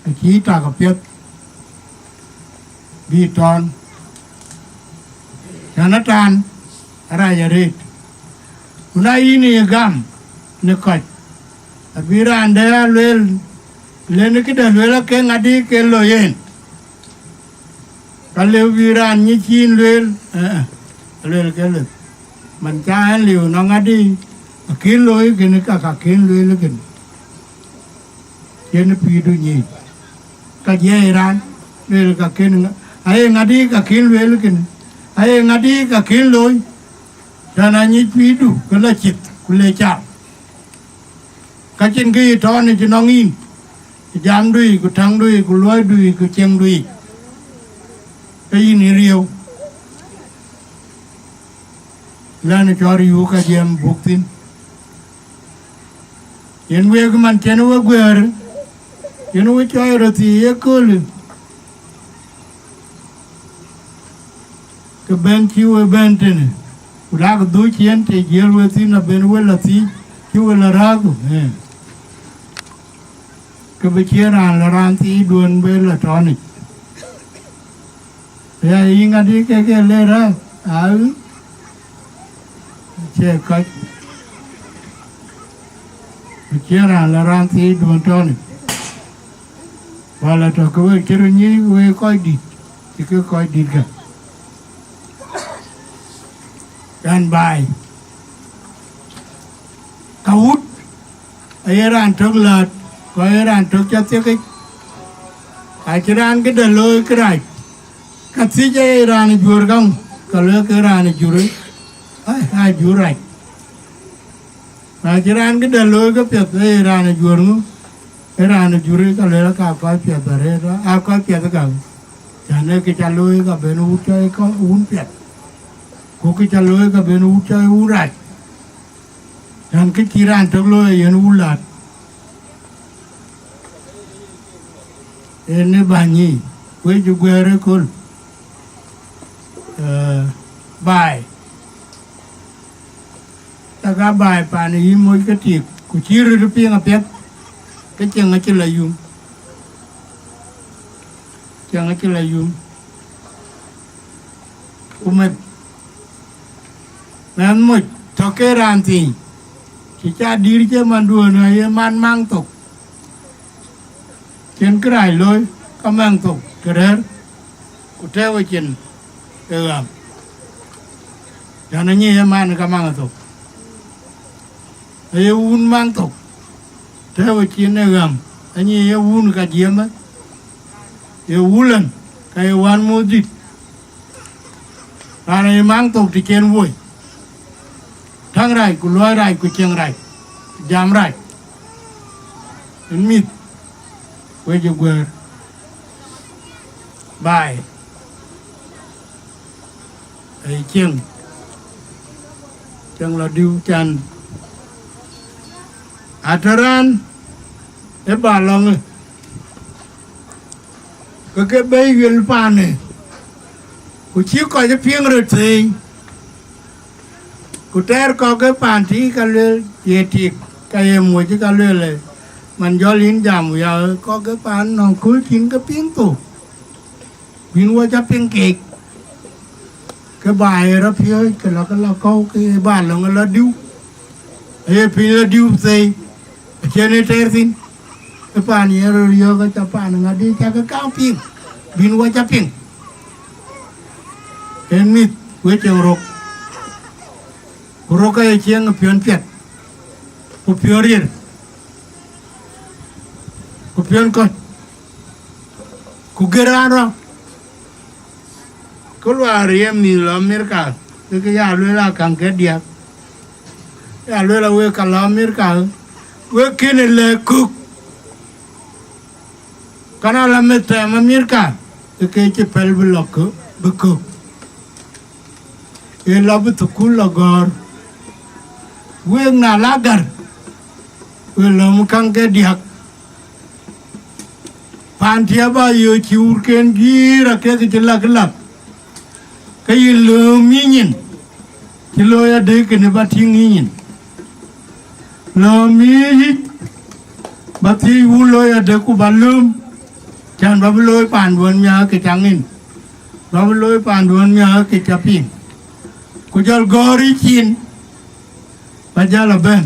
ku cï tak apiɛth, bï tɔ̈ɔ̈n. Cän ë tan arac arëët. Ku na yïn ë gam në kɔc, abï raan dɛ̈ a lueel, lënë këde lueel ake ŋadï ke loi en, ka lëu bï raan nyic cïn lueel, ëë, alueel ke lëu. Man ca ɛn liu nɔŋ ŋadï akïn looi kënë, ka ka kën lueel kënë. Yen pïïrdu nyic, ka jiɛɛi raan, lueel ka kën ŋa-, aye ŋadï ka kën lueel kënë, aye ŋadï ka kën looi, tën anyic pïïrdu, ke lɔ cith, ku le cam. Ka cïn kë yï tɔ̈ɔ̈n ë cï nɔŋ yïn, ë jamdu yic, ku täŋdu yic, ku luɔidu yic, ku cieŋdu yic, ke yïn ë riëëu. Lɛ̈n cɔɔr yuu ka jiɛɛm buk thïn. Yen wek man cïn we guëër, yen we cɔɔc röt thii ye köölë, ke bɛ̈n cï we bɛ̈n tënë, ku lak dhuc yen të jiël we thïn abën we lɔ thiic, cï we lɔ rääk, ëë, ke bï cïn raan lɔ raan thiic duön bë lɔ tɔ̈ɔ̈nic. Ya yï ŋadï ke ke le rɛ̈ɛ̈r, aa, cie kɔc, ku cïn raan lɔ raan thiic duön tɔ̈ɔ̈nic. Wala tɔ̈ ke wek cï röt nyic wek kɔc dït, cï ke kɔc dït gäm. Ɣɛn baai, ka wut aye raan tök läät, ku aye raan tök cä thiekic, acï raan këde looi kërac, ka thiëc aye raan ë juöör käŋ, ka luɛɛk ke raan ë jur, ai, aa jur rac. Na cï raan këde looi këpiɛth, aye raan ë juöör ŋö? Ee raan ë jur, ka luɛɛl ka kɔc piɛth arëët, aa kɔc piɛth käŋ. Cän ee kë ca looi ka ben wut cɔi kɔc wun piɛth, ku kë ca looi ka ben wut cɔi wun rac. Tɛ̈n kë cï raan tök looi yen wun laat, en ë bäny yiic, wec ë guɛ̈ɛ̈r ëköl. Ee, baai, tak aa baai paan ë yï moc ke tik, ku cï röt piŋ apiɛth, ke cieŋ acï la yum, cieŋ acï la yum. Ku meth, mɛnh moc tɔ̈ ke raan thiin, cï ca dïïr cie manduön aye man maŋ thok, cïn kërac looi, ka maŋ thok ke rɛ̈ɛ̈r, ku tɛ̈ɛ̈u ecin ë ɣäm, yɛn anyic ë man ka maŋ thok. Aye wun maŋ thok, tɛ̈ɛ̈u ecin ë ɣäm, anyic ë wun ka jiëmë, ye wulën, ka ye wän muɔ̈th dït. Raan aye maŋ thok të cen woi, täŋ rac, ku luɔi rac, ku cieŋ rac, ku jam rac. Yen mïth, wec ë guɛ̈ɛ̈r, baai, aye cieŋ, cieŋ la diu can. Atɔ̈ raan ë ba lɔŋë, ke ke bɛ̈i ɣel paanë, ku cï kɔc piŋ röt thëëi, ku tɛɛr kɔ̈k ke paan tïï ka lueel ye tik, ka ye muɔc ka lueel, man jɔl yïn jam ya kɔ̈k ke paan nɔŋ kööl cïn ke piŋ thok, bïn wɔ ca piŋ keek. Ke ba ye rɔt piööc, ke lɔ, ke lɔ kɔ̈u, ke ye ba lɔŋ ë lɔ diu, aye piny lɔ diu thëi, acïn ë tɛɛr thïn. Ë paan yen röt yɔ̈ɔ̈k, aca paan ŋadï ca ke kaŋ piŋ, bïn wɔ ca piŋ. En mïth, wek cieŋ rok, ku rok aye cieŋ ë piɔ̈n piɛth, ku piɔ̈n riɛr, ku piɔ̈n kɔ̈c, ku gër raan rɔ̈. Kë luaar riɛm mïth lɔ Amerika, ke ke ya lueel a kaŋ ke diäk, ya lueel a wek ka lɔ Amerika, wek kën ë lɛ̈k kök. Kana la meth tɛm Amerika, ke ke cï pɛl bï lɔ kö-, bï kök, ee lɔ bï thukul lɔ gɔ̈ɔ̈r. Wek na la gär, wek lɔ̈m kaŋ ke diäk. Paan tï aba yöök cï wurken guiir akek cï lak lak, ke yï lööm yï nyin, cï looi adë kënë ba tïŋ yï nyin. Lööm yï yic, ba thiëëc wun looi adë ku ba lööm, cän ba bï looi paanduön miäk ke ca ŋin, ba bï looi paanduön miäk ke ca piŋ. Ku jɔl gɔ̈ɔ̈r yï cin, ba jäl abɛ̈n,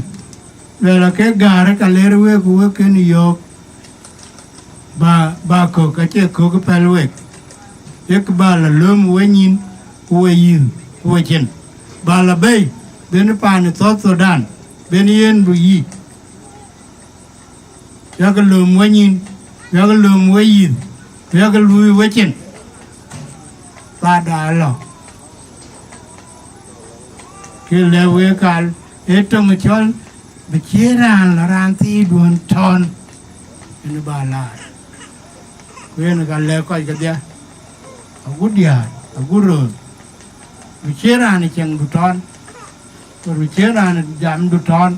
luɛl akek gäär ka ler week, ku wek kën yɔ̈ɔ̈k, ba, ba kök, acie kök pɛl wek, yek ba la lööm we nyin, ku we yïth, ku we cin, ba la bɛ̈i, ben paan ë South Sudan, ben yen bï yï. Yak lööm we nyin, yak lööm we yïth, yak luui we cin, ba da lɔ. Ke lɛ̈k wek kal, ee töŋ cɔl, bï cïï raan lɔ raan thiiduön tɔ̈ɔ̈n, yen ba laar. Ku yen ka lɛ̈k kɔc kedhie, agut diäär, agut röör, bï cïï raan ë cieŋdu tɔ̈ɔ̈n, ku bï cïï raan ë jamdu tɔ̈ɔ̈n,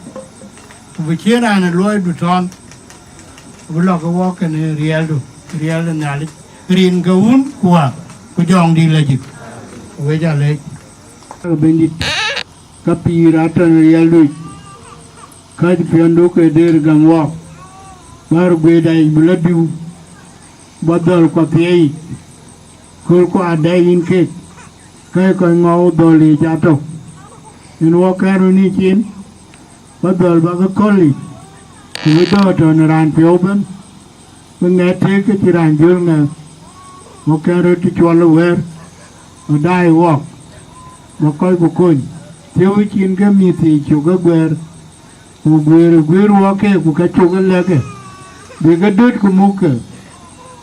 ku bï cïï raan ë luɔidu tɔ̈ɔ̈n, ku bï lɔ ke wɔk kënë riɛldu, riɛl de Nhialic, rin ke Wun ku Wä ku Jɔŋdït Lajik. Wek aa leec. Bɛ̈nydït, ka pïïr atɔ̈ në riɛldu yic, kääc piɔ̈ndu ke dëër gäm wɔɔk, bär guëëda yic bï lɔ diu, bä dhɔ̈l kuɔ thiëëc yic, kööl kuɔ adɛ̈ yïn keek, kɛ̈i kɔc ŋɔ̈u dhɔ̈l yiic atök. Yen wɔ kɛ̈n röt yï cin, bä dhɔ̈l bä ke kööl yic, ku bï dɔ̈ɔ̈r tɔ̈ në raan piɔ̈u ëbën, bï ŋɛk tëëk ke cï raan jɔl ŋɛk, wɔ kɛ̈n röt të cuɔl ë wɛ̈ɛ̈r, bä daai wɔɔk, bä kɔcku kony, thiëu cin ke mïth yiic cök ë guɛ̈ɛ̈r, ku guëër ë guiir wɔ keek, ku ka cök ë lɛ̈k ke, bï ke döt ku muk ke,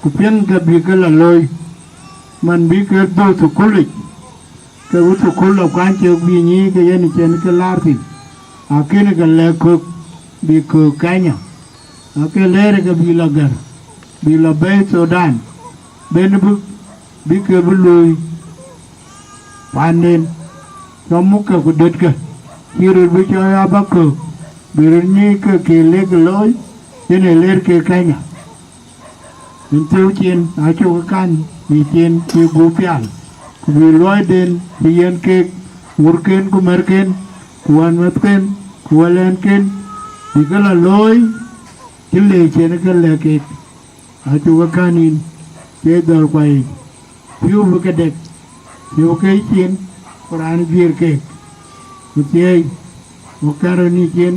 ku piɛŋkë bï ke lɔ looi, man bï ke dhöth ë kööl yic, ke wut ë kööl lɔ kuany cök bï nyic ke yen cïn ke laar thïn, akënë ke lɛ̈k kök bï köök Kenya, ake lɛɛr ke bï lɔ gär, bï lɔ bɛ̈ɛ̈i Thudan, ben bï, bï ke bï luui paanden, cɔk muk ke ku dötkë, cï röt bï cɔɔl aa bä köök, bï röt nyic ke ke lek looi, yen ë ler ke Kenya. Yen thiëu cin acuk kan ë cin cï gup pial, ku bï luɔiden cï yen kek wurken ku märken, ku wänmäthken, ku wälɛnken, bï ke la looi cï le cien ke lɛ̈k kek. Acuk kan yïn, thiëi dhɔ̈l kuayic, pïu bï ke dek, pïu ke cin, ku raan guiir keek, ku thiëi, ku kɛ̈n röt ë cin,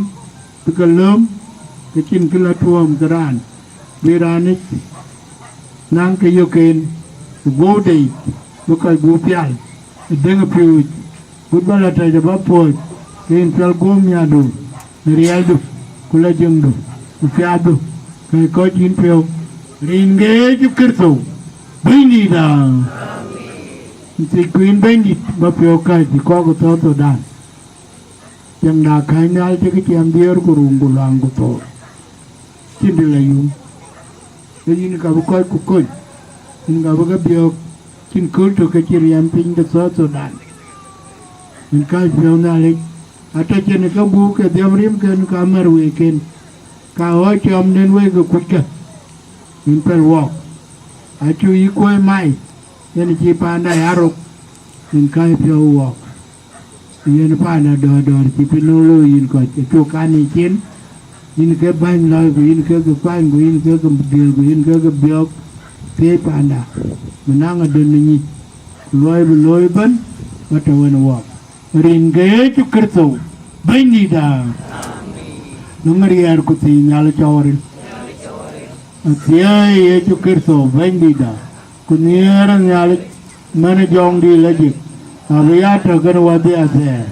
bï ke lööm, ke cïn kë la tuɔɔm ke raan, bï raan yic naŋ ke yök en, ku guɔ̈u de yic, bï kɔc gup pial ë deŋ ë pïu yic. Ku bä la tɛ̈c ë bä puɔ̈c, ke yïn pial guöm miäkdu, në riɛldu, ku la jiëŋdu, ku piathdu, ke kɔc yïn piɔ̈u. Rin ke Yecu Kërtho, Bɛ̈nydïïtda. Thiëcku yïn Bɛ̈nydït bä piɔ̈u kääc ë kɔc ë South Sudan. Cieŋda kääc nhial cï kë ciɛɛm dhiëër ku ruŋ ku luaŋ ku thoor. Cïn dï la yum. Ke yïn ka bï kɔc ku kony, yïn ka bï ke biɔ̈ɔ̈k, cïn kööl tök ke cï riɛm piny de South Sudan. Yïn kääc piɔ̈u Nhialic, atɔ̈ cïn ke gup ke dhiɔm rimken, ka mär wëiken, ka ɣɔ̈c cɔmden wëi ke kuckë. Yïn pɛl wɔɔk, acuk yï kuöc mai, yen cï paanda ya rok, yïn kääc piɔ̈u wɔɔk. Yen paan adɔ̈ɔ̈r dɔ̈ɔ̈r cï piny nööm looi yïn kɔc, ë cuk kan ë cin, yïn ke bäny lɔ̈ɔ̈i, ku yïn ke ke kuany, ku yïn ke ke dhiël, ku yïn ke ke biɔ̈ɔ̈k, thiëëc paanda, bï naŋ adöl në nyic, ku luɔi bï looi ëbɛ̈n, bä tɔ̈ wën wɔɔk. Rin ke Yecu Kërtho, Bɛ̈nydïïtda, në mïriɛɛr ku thiëëc Nhialic cɔɔr ril. Athiëëi Yecu Kërtho, Bɛ̈nydïïtda, ku nhiëër ë Nhialic, mɛn ë Jɔŋdït Lajik, abï ya tɔ̈ kën wädhia thɛɛr.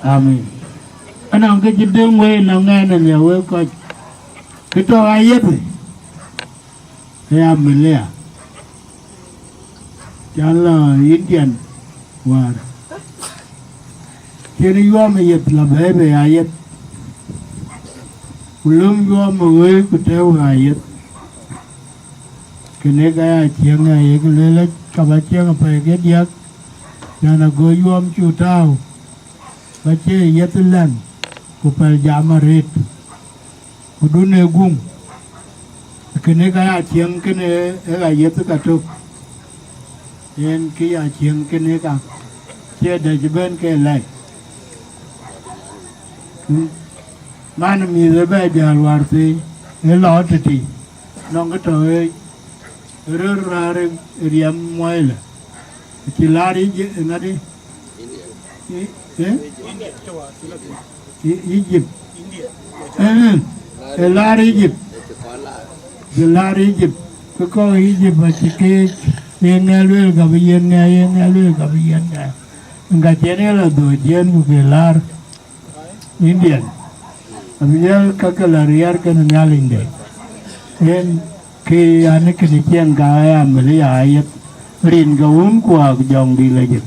Amin. Ënɔŋ kë cï döŋ wei nɔŋ ɛn ë nhiëër wek kɔc, kë tɔ̈ ayeth, ë ya Milia, can la Indian wäär. Cïn yuɔɔm ë yeth la bɛ̈ɛ̈i bei ayeth, ku löm yuɔɔm ë ɣööc ku tɛ̈ɛ̈u ë ayeth. Kënë ka ya cieŋ ë ayek lueel, ka bä cieŋ apɛi ke diäk, yan ago yuɔɔm cu tääu, bä cie yeth lɛ̈ŋ, ku pɛl jam arëët. Ku dun ë guŋ, kënë ka ya cieŋ kënë ë ɣa yeth ka tök, yen kë ya cieŋ kënë ka cie dɛ̈c ëbɛ̈n ke lɛc. Man mïth ë bɛ jäl wäär thii, ë lɔ tëtï, nɔŋ kë tɔ̈ ë röör raar ë riɛm muɔilë, cï laar yic ë ŋadï? Ë? Ë? Egypt. Ë, ë laar Egypt. Cï laar Egypt. Kë kɔc Egypt acï keek, ye ŋɛ lueel ka bï yen ŋɛ, ye ŋɛ lueel ka bï yen ŋɛ. Ŋa cïn ë la dhööc yen ku ke laar Indian. Abï yen ka ke la riɛɛr kën Nhialicde. Yen ke an, kënë ciɛŋ ka ya Milia ayeth. Rin ke Wun ku Wät ku Jɔŋdït Lajik.